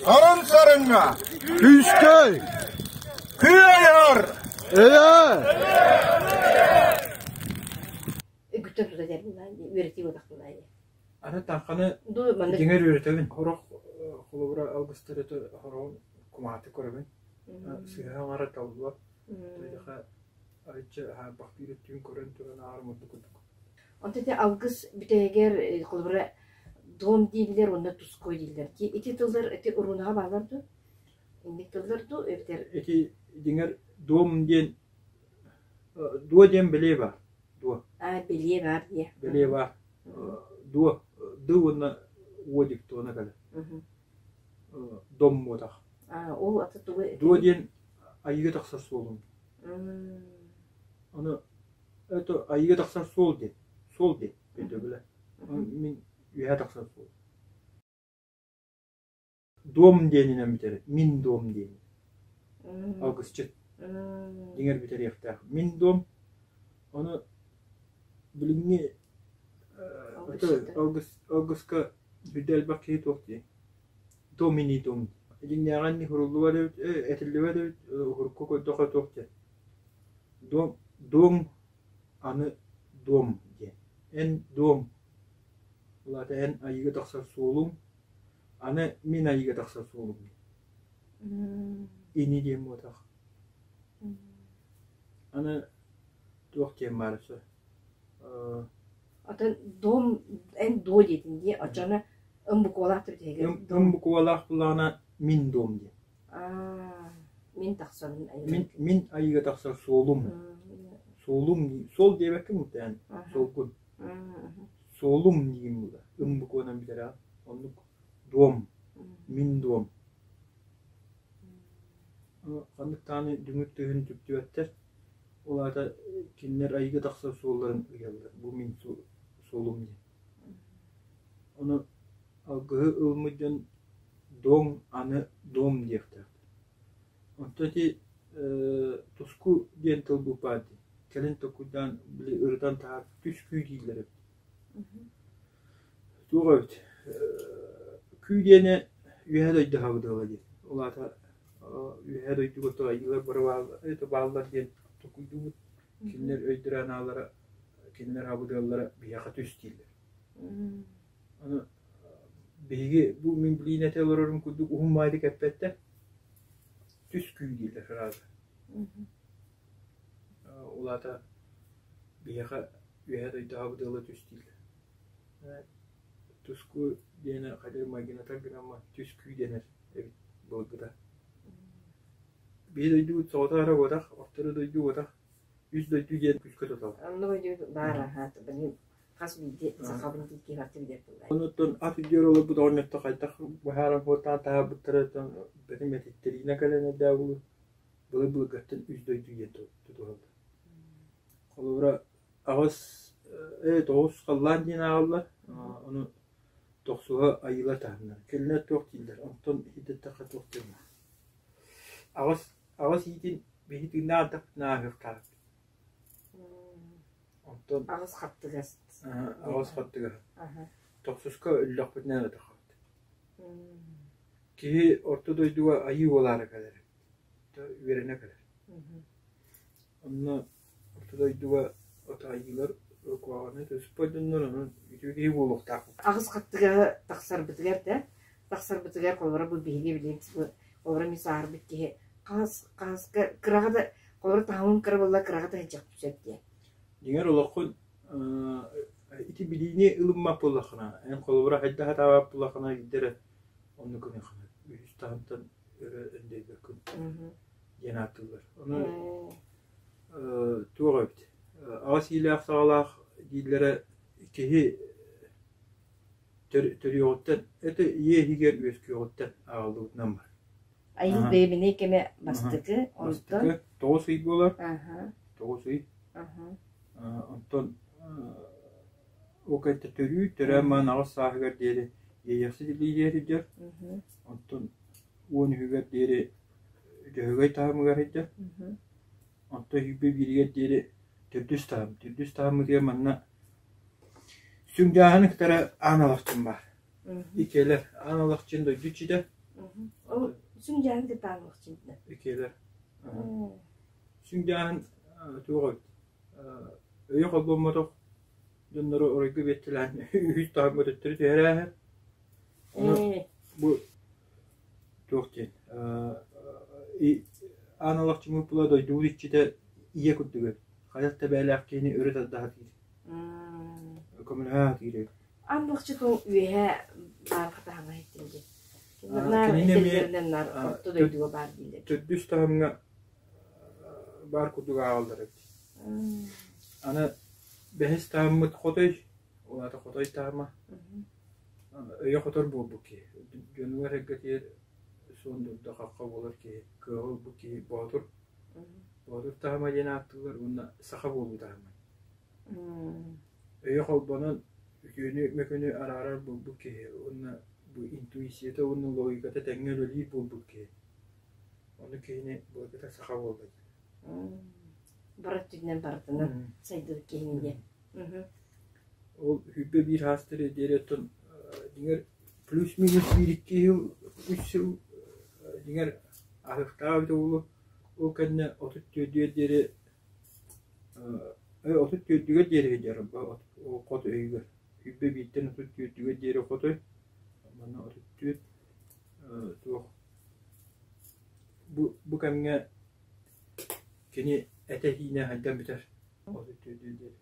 [SPEAKER 3] Сарын сарыҥҥа
[SPEAKER 4] Күүскэй!
[SPEAKER 3] Күү айар
[SPEAKER 4] Эйэ!
[SPEAKER 1] Үгүттэн тута дьарбылаан үөрэтии буолахпына
[SPEAKER 2] Аны таҥханы
[SPEAKER 1] Ду маннык
[SPEAKER 2] дьиҥэр үөрэтэбин. Сорох холобура алгыстары хороҕун кумааты көрөбүн. Сыыһа аҥара талыллар. Тойдоха арычча хаарбахтыыр өттүн көрөн туран аарым ордук курдук.
[SPEAKER 1] Онто ити алгыс бүтэһигэр холобура дом дииллэр уонна тускуй дииллэр. Ити тыллар ити уруунаҕа бааллар дуу? Инник тыллар дуу эбэтэр
[SPEAKER 2] Ити дьиҥэр дом диэн дуо диэн бэлиэ баар. Дуо.
[SPEAKER 1] А бэлиэ баар диэ.
[SPEAKER 2] Бэлиэ баар. Дуо ды уонна уо диктона кэлэр. Дом буотах.
[SPEAKER 1] А ол аты тугу
[SPEAKER 2] Дуо диэн айыыга тахсар суолум. Ону это айыыга тахсар суол диэн. Суол диэн өйдөбүлэ. Мин үөһэ тахсар суол. Дом диэнинэн бүтэр. Мин дом диэн. Алгысчыт. Дьиҥэр бүтэриэхтээх. Мин дом. Ону билиҥҥи алгыс алгыска үрдэ элбэх киһи туох диэй. Дом ини дом. Дьиҥнээҕин уһуруллубат эбит, этиллибэт эбит, уһурукка көрдөххө туох диэн. Дом, дом аны дом диэн. Эн дом. Ол аата эн айыыга тахсар суолуҥ, аны мин айыыга тахсар суолум диэн. Ини диэн буотах. Аны туох диэн баар өссө
[SPEAKER 1] Атын дом эн дуо диэтин дии оччону ым буквалаах түрдиһигэр
[SPEAKER 2] Ым буквалаах буллаҕына мин дом диэн.
[SPEAKER 1] Аа мин тахсабын
[SPEAKER 2] Мин мин айыыга тахсар суолум. Суолум суол диэбэккин мутаан суолгун. Суолум диигин буолар. Ым букванан бүтэрэ. Оннук дом, мин дом. Ханнык даҕаны дүҥүр тыаһын үтүктүбэттэр. Ол аата кинилэр айыыга тахсар суолларын ыйаллар. Бу мин суолум диэн. Ону алгыһы ылыммыт дьон дом аны дом диэхтээхтэр. Онтон ити туску диэн тыл бу баар дии. Кэлин толкуйдаан били ырытан таһаар түскүү дииллэр эбит. Туох эбит күү диэни үөһэ дойду аһабыдыала диэн. Ол аата үөһэ дойдуга туһайыылар бары бааллар диэн толкуйдуубут. Кинилэр өйдөрө-анаалара, кинилэр аһабыдыаллара биһиэхэ түс дииллэр. Аны биһиги бу мин билиин этэ олорорум курдук уһун маайдык эппэттэр. Түс күү дииллэр сразу. Ол аата биһиэхэ үөһэ дойду аһабыдыала түс дииллэр. Туску диэни хайдах майгынатар гынаммат түс күү дэнэр эбит былыргыта. Биһи дойдубут соҕотох эрэ буотах, орто дойду буотах, үс дойду диэн күүскэ туталлар.
[SPEAKER 1] Оннук өйдүүр баар аһаат хас биирдии сахабын диир киһи барыта билэр буоллаҕа.
[SPEAKER 2] Онуттан ат үрдүгэр олорбут оҕонньоттор хайдах быһааран суоттаан таһаарбыттарыттан бэтим этиттэриинэ кэлэн эрдээҕи былыр-былыргаттан үс дойду диэн тутуһаллар. Холобура, аҕыс тоҕус халлаан диэн ааҕаллар, ону тохсуһа айыылар таһыннар. Кинилэр туох дииллэр, онтон иһиттэххэ туох дииллэр. Аҕыс аҕыс иитин биһи тыыннаах ардахпытына ааһыахтаахпыт. Онтон
[SPEAKER 1] Аҕыс хаттыгас.
[SPEAKER 2] Аҕыс хаттыгас. Тохсуска өллөхпүтүнэ ытахабыт. Киһи орто дойдуга айыы буолаары кэлэр. Үөрэнэ кэлэр. Онно орто дойдуга отайыылар куһаҕаны түспэт дьоннор онон үтүө киһи буолуохтаахпыт.
[SPEAKER 1] Аҕыс хаттыгаһы тахсарбытыгар да, тахсарбытыгар холобура бу биһиги билигин холобура мин сааһырбыт киһи хас хаска кыраҕа да холобура таһымым кыра буолла кыраҕа да сылдьыахпын сөп диэн.
[SPEAKER 2] Дьиҥэр олоххун ити билиини ылыммат буоллаххына, эн холобура хайдах сатаабат буоллаххына биирдэ эрэ оннук гыныаххына үһүс таһымтан өрө өндөйбөккүн диэн ааттыыллар. Ону туох эбит аҕыс иилээх-саҕалаах дииллэрэ киһи төрүөҕүттэн это ийэ иһигэр үөскүөҕүттэн ааҕыллыбытынан бар.
[SPEAKER 1] Айыы бэйэбинэй кэмэ бастакы, онтон
[SPEAKER 2] Бастакы 9 ый буолар. 9 ый. Онтон ол кэнтэ төрүү, төрөөн маан аҕыс сааһыгар диэри иэйэхсит илиилиэр сылдьар. Онтон 13-үгэр диэри Дьөһөгөй таһымыгар сылдьар. Онтон сүүрбэ бииригэр диэри төрдүс таһым. Төрдүс таһыммытыгар манна Сүҥдьааһыны кытары Аан Алахчын баар. Иккиэлэр Аан Алахчын дойду иччитэ.
[SPEAKER 1] Ол Сүҥдьааһын кытта Аан Алахчын
[SPEAKER 2] Иккиэлэр. Сүҥдьааһын туох эбит өйө холбоммотох дьоннору оройго биэртэлээн үһүс таһымҥа төттөрү түһэрээһэр. Ону бу туох диэн Аан Алахчын була дойдубут иччитэ ийэ курдук эбит. Хайах да бэйэлээх киһини өрө тарда сатыыр. Көмөлөһө сатыыр эбит.
[SPEAKER 1] Аан Алахчын үөһэ баар хатаһаҥа иһиттим дии.
[SPEAKER 2] Кинини эмиэ
[SPEAKER 1] наар орто дойдуга баар дииллэр.
[SPEAKER 2] Төрдүс таһымҥа баар курдук ааҕаллар эбит. Аны бэһис таһыммыт хотой, ол аата хотой таһыма. Өйө хотор буолбут киһи. Дьонугар эргэтигэр суон дурда хахха буолар киһи, кыаҕы ылбыт киһи боотур. Боотур таһыма диэн ааттыыллар уонна саха буолуу таһыма. Өйө холбонон үтүөнү мөкүнү араарар буолбут киһи уонна бу интуицията уонна логиката тэҥҥэ үлэлиир буолбут киһи. Ону киһини былыргыта саха буолла диир.
[SPEAKER 1] Бары өттүнэн барытынан сайдыбыт киһини диэн.
[SPEAKER 2] Ол 21 саастары диэри оттон дьиҥэр плюс-минус биир-икки сыл, үс сыл дьиҥэр аһыахтаах эбитэ буолуо. Ол кэннэ 34-үгэр диэри 34-үгэр диэри сылдьар хот өйүгэр. 21-тэн 34-үгэр диэри хотой. Манна 34 туох бу бу кэмҥэ кини этэ-сиинэ хайдан бүтэр. 34-үгэр диэри.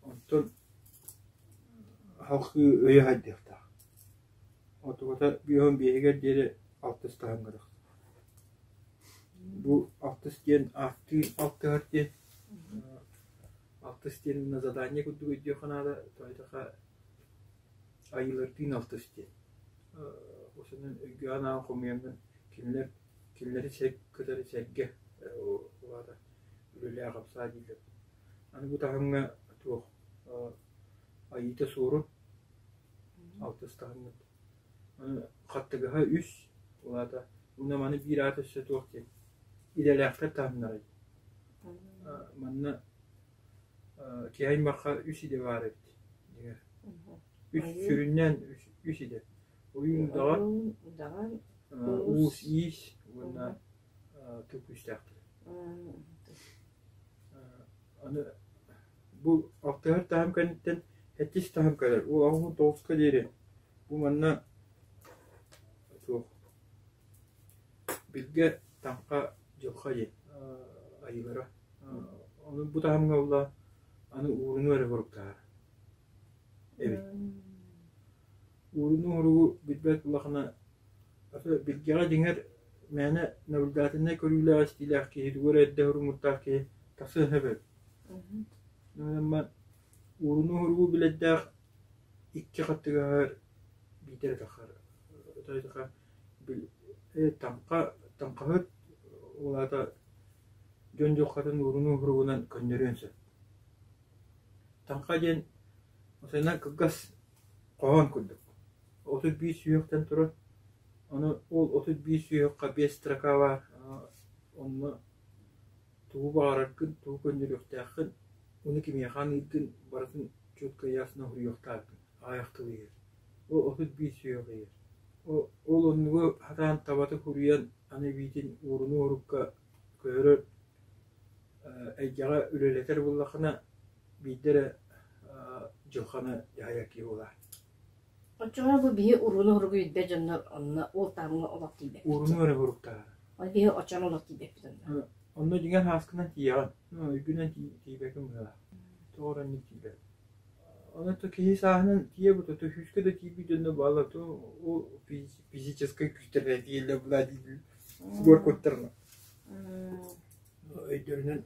[SPEAKER 2] Онтон халкыы өйө хайдыахтаах. Отугата 55-игэр диэри алтыс таһымҥа тахсар. Бу алтыс диэн ааттыыр алтыһар диэн алтыс диэн на задание курдук өйдүөххэ наада. Тоҕо диэтэххэ Айыылардыын алтыс диэн. Осунан өйгө-анаан хомуйаҥҥын кинилэр кинилэри кытары сэргэ улаата үлэлээ-хамсаа дииллэр. Аны бу таһымҥа туох айыыта суорун алтыс таһыммыт. Аны хаттыгаһа үс улаата уонна маны биир аата өссө туох диэн идэлээхтэр таһымнара диэн. Манна киһи аймахха үс идэ баар эбит дьиҥэр. Үс сүрүннээн үс идэ. Ойуун удаҕан, уус иис уонна тыл күүстээхтэр. Аны бу алтыһар таһым кэнниттэн сэттис таһым кэлэр. Ол 89-ка диэри бу манна суох Билгэ таҥха дьылҕа диэн айыылара. Ону бу таһымҥа буолла аны уурунуу эрэ хоруктаһар эбит. Уурунуу хоругу билбэт улахана билгэҕэ дьиҥэр мээнэ наблюдательнай көрүүлээх-истиилээх киһи тугу эрэ эрдэ хоруммуттаах киһи тахсыан сөп эбит. Уурунуу хоругу билэрдээх икки хаттыгаһар биитэр тахар Таҥха таҥхаһыт ол аата дьон дьылҕатын уурунуу уһуругунан көннөрүөн сөп. Таҥха диэн осенна кылгас хоһоон курдук. 31 сүһүөхтэн турар. Ону ол 31 сүһүөххэ биэс строка баар. Онно тугу баҕараргын, тугу көннөрүөхтээххин, ону кимиэхэ аныыргын барытын четко ясно уһуйуохтааххын. Аҕыйах тыл иһэр. Ол 31 сүһүөх иһэр. Ол оннугу сатаан табатык суруйан, аны эбиитин уурунуу орукка көһөрөр эйгэҕэ үлэлэтэр буоллаххына, биирдэ эрэ дьылҕаны дьаһайар киһи буолаар.
[SPEAKER 1] Оччоҕо бу биһи урууну уругу билбэт дьоннор онно ол таһымҥа олох тиийбэппит.
[SPEAKER 2] Урууну эрэ уруктаһар.
[SPEAKER 1] Ол биһи оччоҕо олох тиийбэппит онно.
[SPEAKER 2] Онно дьиҥэр һааскынан тиийэҕин. Өйгүнэн тиийбэккин быһыылаах. Тоҕо эрэ оннук тиийбэт. Онон киһи сааһынан тиийэ бутута сүүскэ да тиийбит дьонно бааллар ол физическэй күүстэринэн тиийэллэр буолаа дииллэр буор куттарына өйдөрүнэн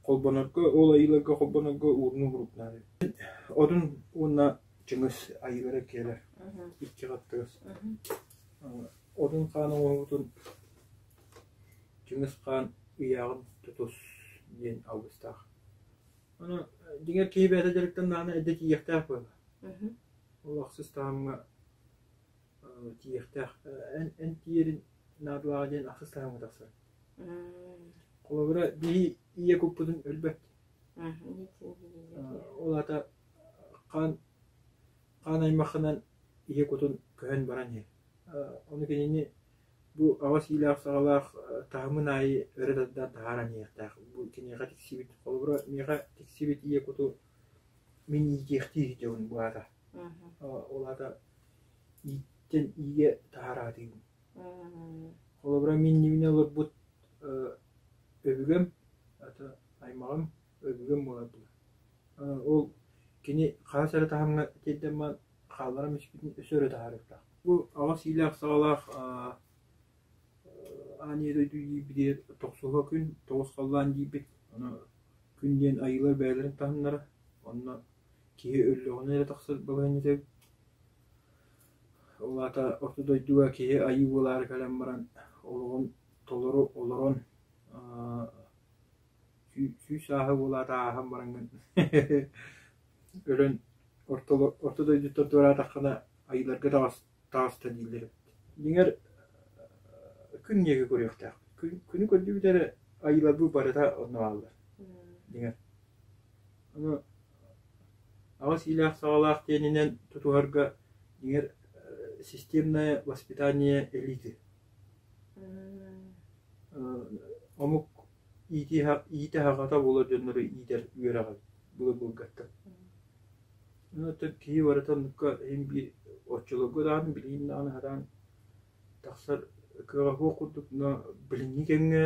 [SPEAKER 2] холбонорго ол айыыларга холбонорго уурунуу уһуруктаах Одун уонна Чыҥыс айыылара киэлэр икки хаттыгас Одун хаан оҥоһуутун Чыҥыс хаан ыйааҕын тутус диэн алгыстаах Ону дьиҥэр киһи бэйэтэ дьарыктаннаҕына эрдэ тиийиэхтээх буолла. Ол ахсыс таһымҥа тиийиэхтээх. Эн эн тиийэрин наадалааҕа диэн ахсыс таһымҥа тахсар. Холобура, биһи ийэ куппутун өлбөт. Ол аата хаан хаан аймаххынан ийэ кутун көһөн баран иһэр. Ону кинини Бу аҕыс иилээх-саҕалаах таһымын аайы өрө тардан таһааран иһиэхтээх. Бу киниэхэ тиксибит, холобура, миэхэ тиксибит ийэ куту мин иитиэхтии сылдьабын бу аата. Ол аата ииттэн иигэ таһаараатыыбын. Холобура, мин иннибинэ олорбут өбүгэм, ата аймаҕым өбүгэм буолар буолар. Ол кини хас эрэ таһымҥа тиэрдэн баран хаалларан испитин өссө өрө таһаарыахтаах. Бу аҕыс иилээх-саҕалаах аан ийэ дойду диирбитигэр тохсуһа күн, тоҕус халлаан диирбит. Ону күн диэн айыылар бэйэлэрин таһымнара. Онно киһи өллөҕүнэ эрэ тахсар балаһыанньата эбит. Ол аата орто дойдуга киһи айыы буолаары кэлэн баран олоҕун толору олорон сүүс сааһа буолаата ааһан бараҥҥын өлөн орто дойдуттан туораатаххына айыыларга таҕыста дииллэр эбит. Дьиҥэр күн диэки көрүөхтээх. Күнү көрдүбүт эрэ айыыларбыт барыта онно бааллар. Дьиҥэр. Ону аҕыс иилээх-саҕалаах диэнинэн тутуһарга дьиҥэр системное воспитание элиты. Омук иитэ-аҕата буолар дьоннору иитэр үөрэх эбит былыр-былыргаттан. Оттон киһи барыта оннукка иһин биир оччолорго даҕаны билигин даҕаны сатаан тахсар кыаҕа суох курдук, но билиҥҥи кэмҥэ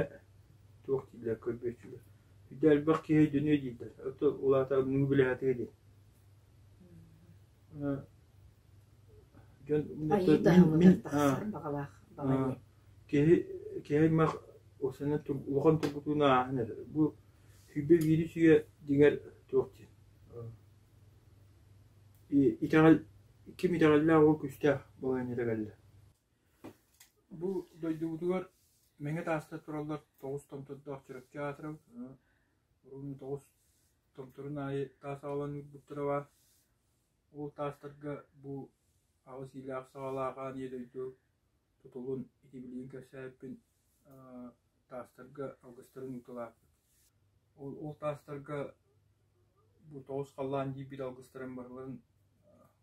[SPEAKER 2] туох дииллэр көрбүөччүлэр. Үрдэ элбэх киһи өйдөнүө дииллэр. Оттон улаата оннугу билэ сатыа диэн. Дьон
[SPEAKER 1] Айыы таһымыгар тахсар баҕалаах баҕайы.
[SPEAKER 2] Киһи киһи аймах осана улахан тургутууну ааһан эрэр. Бу сүүрбэ биирис үйэ дьиҥэр туох диэн итэҕэл Ким итэҕэллээх ол күүстээх балаһыанньата кэллэ. Бу дойдубутугар Мэҥэ таастар тураллар тоҕус томтордоох Чурапчы аатырабыт. Урун тоҕус томторун аайы таас аҕалан уурбуттара баар. Ол таастарга бу аҕыс иилээх саҕалаах аан ийэ дойду тутулун ити билигин кэпсээбиппин таастарга алгыстарын ыыталаабыт. Ол, ол таастарга бу тоҕус халлаан диирбит алгыстарын барыларын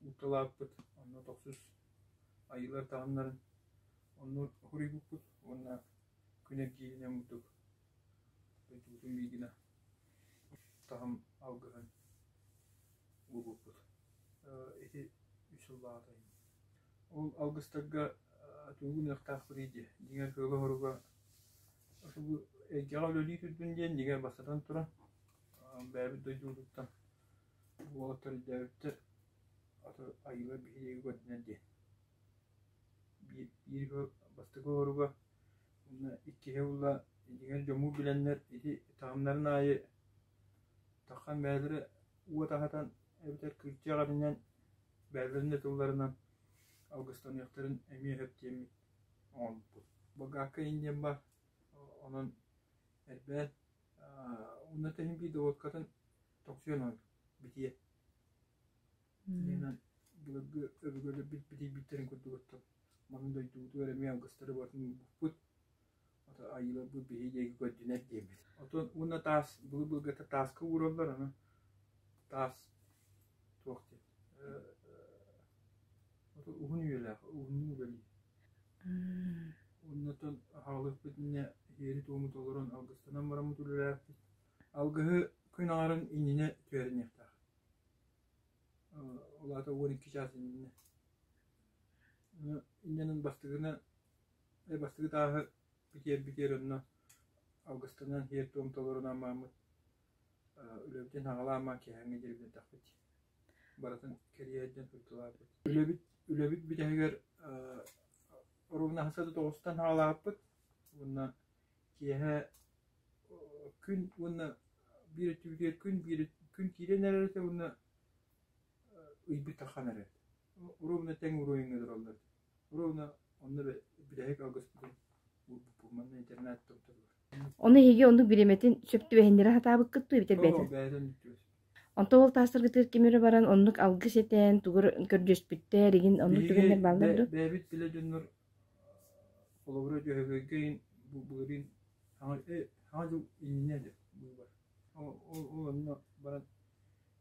[SPEAKER 2] ыыталаабыппыт. Онно тохсус айыылар таһымнарын онно хоруйбуппут уонна күн эргииринэн курдук дойдубутун биир гына таһым алгыһын уурбуппут. Ити үс сыллааҕыта Ол алгыстарга тугу гыныахтаахпытый дии, дьиҥэр кыыла-хоруга бу эйгэҕэ үлэлии турдун диэн дьиҥэр бастатан туран бэйэбит дойдубутуттан уолаттар өйдөөбүттэр аты айыылар биһиги көрдүнэр диэн. Биир, биир бастакы хоруга уонна иккиһэ буолла дьиҥэр дьоммут билэннэр ити таһымнарын аайы таххан бэйэлэрэ уот аһатан эбэтэр кырдьаҕ эринэн бэйэлэрин да тылларынан алгыстаныахтарын эмиэ сөп диэммит оҥорбуппут. Болгарка иин диэн баар, онон эрбээн уонна тэһин биир доводкатын тохсуйан оҥор битиэ. Иннинэн былыргы өбүгэлэрбит битийбиттэрин курдук оттон манан дойдубутугар эмиэ алгыстары барытын уурбуппут. Ото айыыларбыт биһи диэки көрдүнэр диэммит. Отон уонна таас былыр-былыргыта тааска уураллар, аны таас туох диэн уһун үйэлээх, уһуннук үлэлиир. Оннотон аһаҕалыахпыт иннинэ иһиэри-туому толорон алгыстанан бараммыт үлэлээхпит. Алгыһы күн аҥарын иннинэ түһэриниэхтээх. Ол аата 12 чаас иннинэ. Иннинэн бастакына бастакы тааһы бүтэр-бүтэр онно алгыстанан иһиэр-туом толорон аммааммыт үлэбитин аҕалаамаан киэһээҥҥи диэри бүтэрдэхпит. Барытын кэрийэ сылдьан туттулаабыт. Үлэбит үлэбит бүтэһигэр оруобунаһыса да тоҕустан аҕалаабыппыт уонна киэһэ күн уонна биир өттүбүтүгэр күн биир күн киирэн эрэр этэ уонна ыйбыт таххан эрэр. Оруобуна тэҥ уруойуҥҥа тураллар. Оруобуна онно бүтэһик алгыспытын уурбуппут манна интернат томторугар.
[SPEAKER 1] Ону эһиги оннук бириэмэтин сөп түбэһиннэрэ сатаабыккыт дуу эбэтэр бэйэтин?
[SPEAKER 2] Бэйэтин түбэс.
[SPEAKER 1] Онтон ол таастаргытыгар ким эрэ баран оннук алгыс этэн, тугу эрэ көрдөспүттэр, игин оннук
[SPEAKER 2] Биһиги
[SPEAKER 1] түгэннэр бааллар дуу?
[SPEAKER 2] бэйэбит билэ дьоннор холобура Дьөһөгөйгө иһин бу былырыын саҥа саҥа дьыл иннинэ этэ быыбар. Ол ол онно баран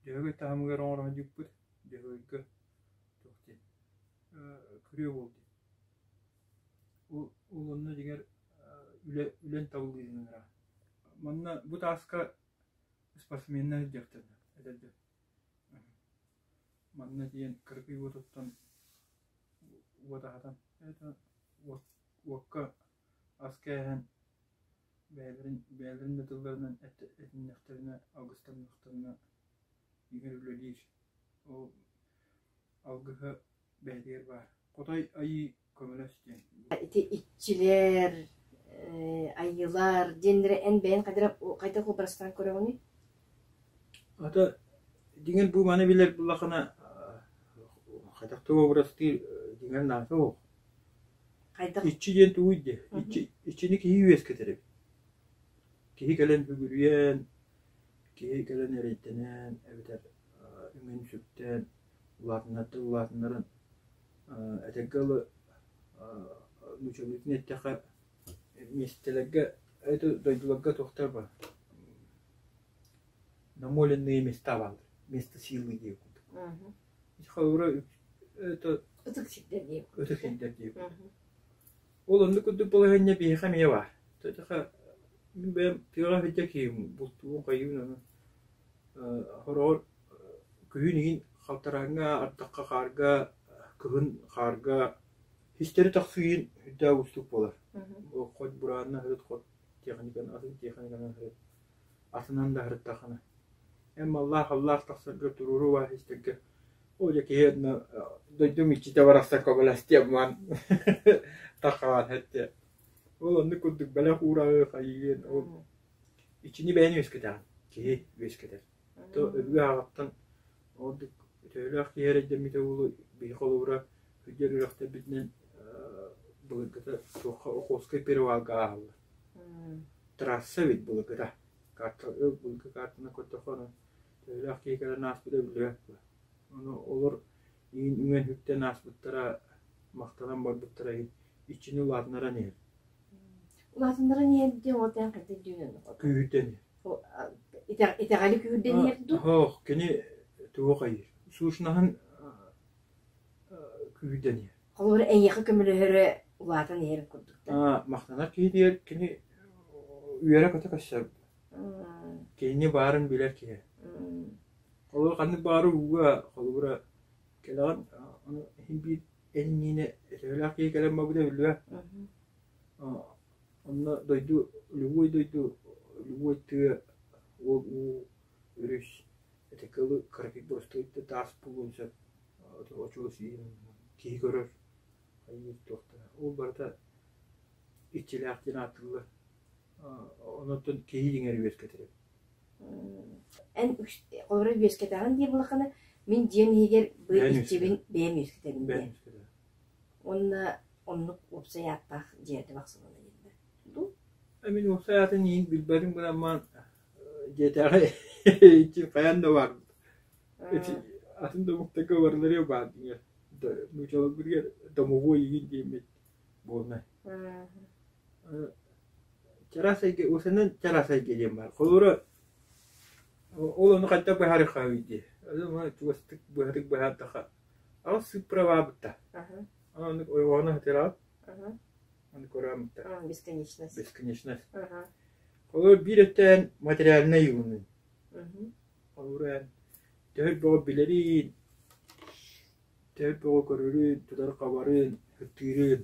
[SPEAKER 2] Дьөһөгөй таһымыгар оҥоро сылдьыбыппыт. Дьөһөгөйгө туох диэн күрүө буол диэн. Ол ол онно дьиҥэр үлэ үлэн табыллыытын ыраах. Манна бу тааска спортсменнар сылдьыахтара эдэр дьон. Манна тиийэн кыракый уотуттан уот аһатан уокка ас кээһэн бэйэлэрин бэйэлэрин да тылларынан этиннэхтэринэ, алгыстаннахтарына дьиҥэр үлэлиир. Ол алгыһа бэйэтигэр баар. Хотой айыы көмөлөс диэн.
[SPEAKER 1] Ити иччилэр, айыылар диэннэри эн бэйэҥ хайдах хайдах уобарастаан көрөҕүнүй?
[SPEAKER 2] Ата дьиҥэр бу маны билэр буллахына хайдах да уобарастыыр дьиҥэр наада суох.
[SPEAKER 1] Хайдах?
[SPEAKER 2] Иччи диэн тугуй диэ? Иччи иччини киһи үөскэтэр эбит. Киһи кэлэн бүгүрүйэн, киһи кэлэн эрэйдэнэн эбэтэр үҥэн-сүктэн улаатыннарда улаатыннаран этэргэ дылы нууччалыытын эттэххэ миэстэлэргэ это дойдуларга туохтар баар намоленные места бааллар место силы диэн курдук холобура это
[SPEAKER 1] Ытык сирдэр диэн
[SPEAKER 2] ытык сирдэр диэн курдук ол оннук курдук балаһыанньа биһиэхэ эмиэ баар мин бэйэм тыаҕа сылдьар киһим бултуубун хайыыбын ону Хороҕор күһүн иһин халтарааҥҥа, ардахха, хаарга, кыһын хаарга систэри тахсыы иһин сүрдээх уустук буолар. Хоть бураанынан сырыт, хоть техниканан, атын техниканан сырыт, атынан да сырыттаххына. Эн маллаах-аллаах тахсарга туруору баар систэргэ оо дьэ киһи онно дойдум иччитэ барахсан көмөлөстүөм маан таххаан эттэ. Ол оннук курдук бэлэх уурааҕы хайыыгын ол Иччини бэйэни үөскэтэҕин, киһи үөскэтэр. То өбүгэ аҕаттан ордук Төһөлөөх киһи эрэйдэммитэ буолуой, биһи холобура сылдьар үрэхтэрбитинэн былыргыта туохха Охотскай перевалга ааһаллар. Трасса эбит былыргыта. Карта былыргы картаны көрдөххө онон төһөлөөх киһи кэлэн ааспыта биллибэт дуо. Ону олор иин үҥэн үктэн ааспыттара, махтанан барбыттара иһин иччини улаатыннаран иһэр.
[SPEAKER 1] Улаатыннаран иһэр диэн ол тээн хайдах дьүнэн
[SPEAKER 2] Күүһүрдэн иһэр.
[SPEAKER 1] Итэҕэли күүрдэн иһэр дуу?
[SPEAKER 2] Оһох, кини тугу хайыыр? Сушнаһын күүрдэн иһэр.
[SPEAKER 1] Холобура, эйиэхэ көмөлөһөрө улаатан иһэрин курдук да?
[SPEAKER 2] Махтанар киһитигэр кини үөрэ-көтө көрсөр. Кинини баарын билэр киһи. Холобура, ханнык баары ууга, холобура, кэлэҕин, ону иһин биир эн иннинэ төһөлөөх киһи кэлэн барбыта биллибэт. Онно дойду, любой дойду, любой тыа, ол уу, өрүс, ити кылы кыракый боростуой да таас буолуон сөп, очуос киһи көрөр, хайыыр туохтара. Ол барыта иччилээх диэн ааттыыллар. Онон киһи дьиҥэр үөскэтэр эбит.
[SPEAKER 1] Эн олору үөскэтэҕин дии буоллаххына, мин дьиэм иһигэр бу иччибин бэйэм үөскэтэбин диэн. Уонна оннук уопсай ааттаах дьиэтэ бахсылана дииллэр. Дуу?
[SPEAKER 2] Мин уопсай аатын иһин билбэтим гынан дьиэтээҕи иччи хайаан да баар. Атын да омуктарга барыларыгар баар дьиҥэр. Нууччаларбытыгар домовой игин диэммит буолунай. Чараас эйгэ, уопсайынан чараас эйгэ диэн баар. Холобура, ол ону хайдах быһаарыахха дии. Чугастык быһатык быһаардахха Аҕыс сыыппаралаабыта. Оннук ойоҕоһун аһатыраат, аны көрөөммүтэ.
[SPEAKER 1] Бесконечность.
[SPEAKER 2] Бесконечность. Холобур, биир өттөөн материальнай юнун. Холобур, эн төһө бөҕө билэриин, төһө бөҕө көрөрүн, тутар-хабарын, ытыырын.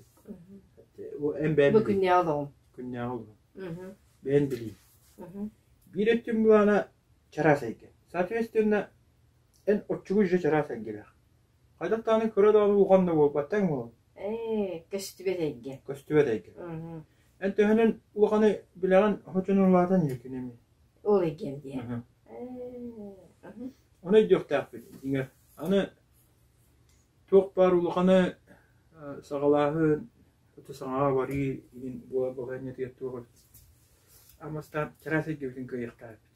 [SPEAKER 2] Эн бэйэн
[SPEAKER 1] Бу күннээҕи олоҕум.
[SPEAKER 2] Күннээҕи олоҕум. Бэйэн билиин. Биир өттүн былаана чараас эйгэ. Соответственно, Эн оччугуй же чараас эйгэлээх. Хайдах даҕаны кыра даҕаны улахан да буолбаттаҥ буолан.
[SPEAKER 1] Ээ, көстүбэт эйгэ.
[SPEAKER 2] Көстүбэт эйгэ. Эн төһөнөн улаханы билэҕин, оччонон улаатан иһиккин эмиэ.
[SPEAKER 1] Ол эйгэм диэ.
[SPEAKER 2] Ону өйдүөхтээхпит, дьиҥэр. Аны туох баар улаханы саҕалааһын, саҥаҕа барыы иһин буолар балаһыанньатыгар туох эбит. Амастаан чараас эйгэбитин кыайыахтаахпыт.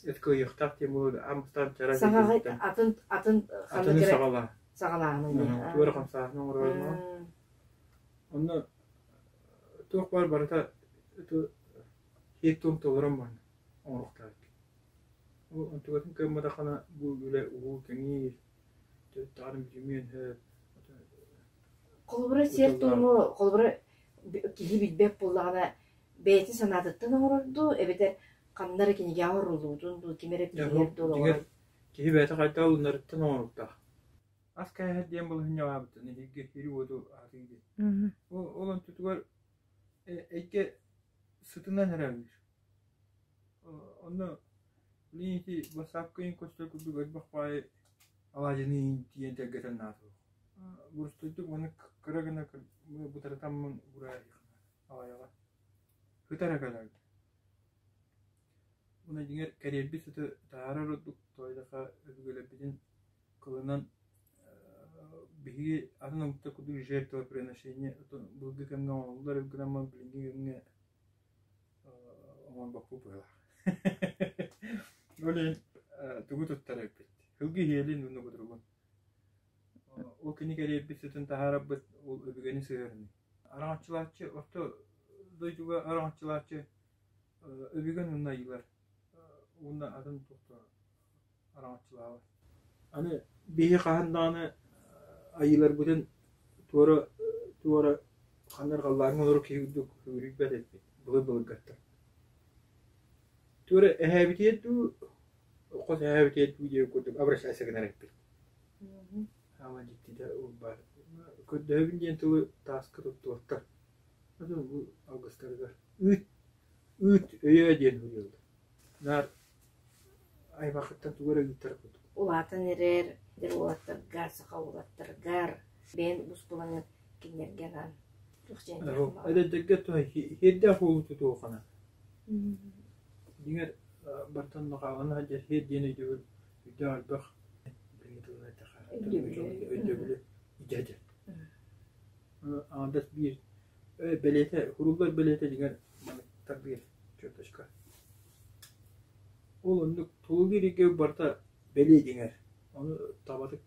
[SPEAKER 2] Эт кыайыахтаах диэн буолуо амтан чараас
[SPEAKER 1] Саҕаҕы атын атын
[SPEAKER 2] атыны саҕалаа.
[SPEAKER 1] Саҕалааһын
[SPEAKER 2] Тугу эрэ хамсааһын оҥорорун Онно туох баар барыта сиэр-туом толорон баран оҥоруохтаах Ол онтукатын кыамматаххына бу үлэ уһуу кэҥиир, даҕаны бүтүмүөн сөп.
[SPEAKER 1] Холобура сиэр-туому холобура киһи билбэт буоллаҕына бэйэтин санаатыттан оҥорор дуу эбэтэр ханна эрэ кинигэҕэ ууруллубутун дуу, ким эрэ билэр дуу
[SPEAKER 2] Дьиҥэр, киһи бэйэтэ хайдах ылынарыттан оҥоруктаах. Ас кээһэр диэн балаһыанньалаабытын эһиги сири-уоту аһатыы диэн. Ол онтутугар эйгэ сытынан эрэ аһыыр. Онно билигин ити бассаапка иһин көстөр курдук элбэх баайы алаадьыны иһин тиийэн тэлгэтэн наада. Боростуойдук уонна кыра гына бытарытаммын уураа аҕайаҕа. Сыта эрэ кэлэр. Уонна дьиҥэр кэриэрбит сыты таһаарар ордук, тоойдохо өбүгэлэрбитин кылынан биһиги атын омуктар курдук жертвоприношение былыргы кэмҥэ оҥоһуллар эбит гынан баран билиҥҥи кэмҥэ оҥорбоппут быһыылаах. Ол иһин тугу туттар эбиппит? Сылгы иһиэлин уонна кутуругун. Ол кини кэриэрбит сытын таһаарарбыт ол өбүгэни сыһыарыныы. Араҥаччылааччы орто дойдуга араҥаччылааччы өбүгэн уонна айыылар уонна атын туохта араҥаччылаабат. Аны биһи хаһан даҕаны айыыларбытын туора туора ханна эрэ халлааҥҥа олорор киһи курдук сүгүрүйбэт эбиппит былыр-былыргаттан. Туора эһээбитигэр дуу, хос эһээбитигэр дуу диэбит курдук обращайся гынар эбиппит. Саамай дьиктитэ ол баар. Көрдөһөбүн диэн тылы тааска туттубаттар. Бу алгыстарыгар ыыт, ыыт өйөө диэн суруйаллар. Наар аймахыттан тугу эрэ ыыттар курдук.
[SPEAKER 1] Улаатан эрэр эдэр уолаттарга, саха уолаттарыгар бэйэн ускулаҥын кинилэргэ анаан туох диэн
[SPEAKER 2] Эдэрдэргэ сиэрдээх уолу тутуоххана. Дьиҥэр бартан хаалан сылдьар сиэр диэн өйдөбүл сүрдээх элбэх. Билиҥҥи тылынан эттэххэ, өйдөбүлү идэтэ. Аҥардас биир бэлиэтэ, куруллар бэлиэтэ дьиҥэр маннык тардыыр черточка. Ол оннук тулулуур илгэ барыта бэлиэ дьиҥэр. Ону табатык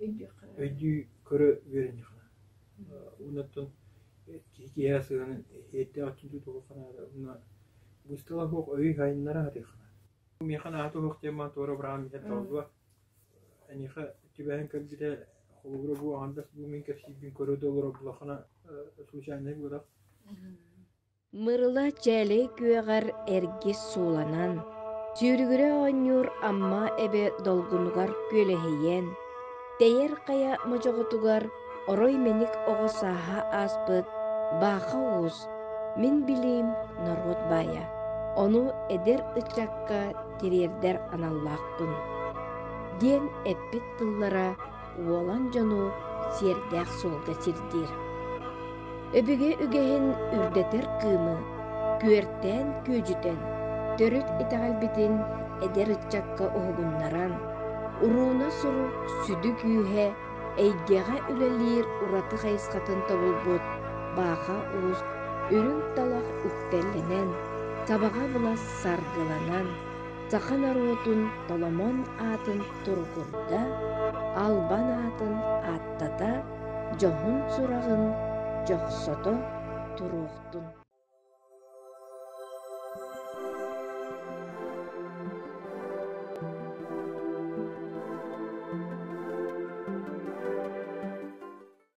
[SPEAKER 2] өйдүү көрө үөрэниэххэ. Уоннаттан киһи киһиэхэ сыһыанын иһиттээх өттүн тутуһуохха наада. Уонна быыстала суох өйү сайыннара сатыахха наада. Миэхэ наһаа туһуох диэн маан туора быраҕан иһэр табыллыбат. Эйиэхэ түбэһэн кэлбитэ, холобура бу аҥардас бу мин кэпсиирбин көрө да олорор булаххына случайнай буолар.
[SPEAKER 1] Мырыла чээлэй күөҕэр эргис сууланан, сүүрүгүрэ оонньуур Амма эбэ долгунугар күөлэһийэн, тэйэр хайа модьоҕотугар орой мэник оҕо сааһа ааспыт Бааха Уус Мин билиим норуот баайа, ону эдэр ыччакка тириэрдэр аналлаахпын, диэн эппит тыллара уолан дьону сиэрдээх суолга сирдиир. Өбүгэ үгэһин үрдэтэр кыымы күөртээн күөдьүтэн, төрүт итэҕэлбитин эдэр ыччакка уһугуннаран, урууна сурук сүдү күүһэ эйгэҕэ үлэлиир ураты хайысхатын тобулбут Бааха Уус үрүҥ талах үктэллэнэн, сабаҕа былас саргыланан, саха норуотун толомон аатын туругурда, албан аатын ааттата, дьоһун сураҕын дьохсото туруохтун.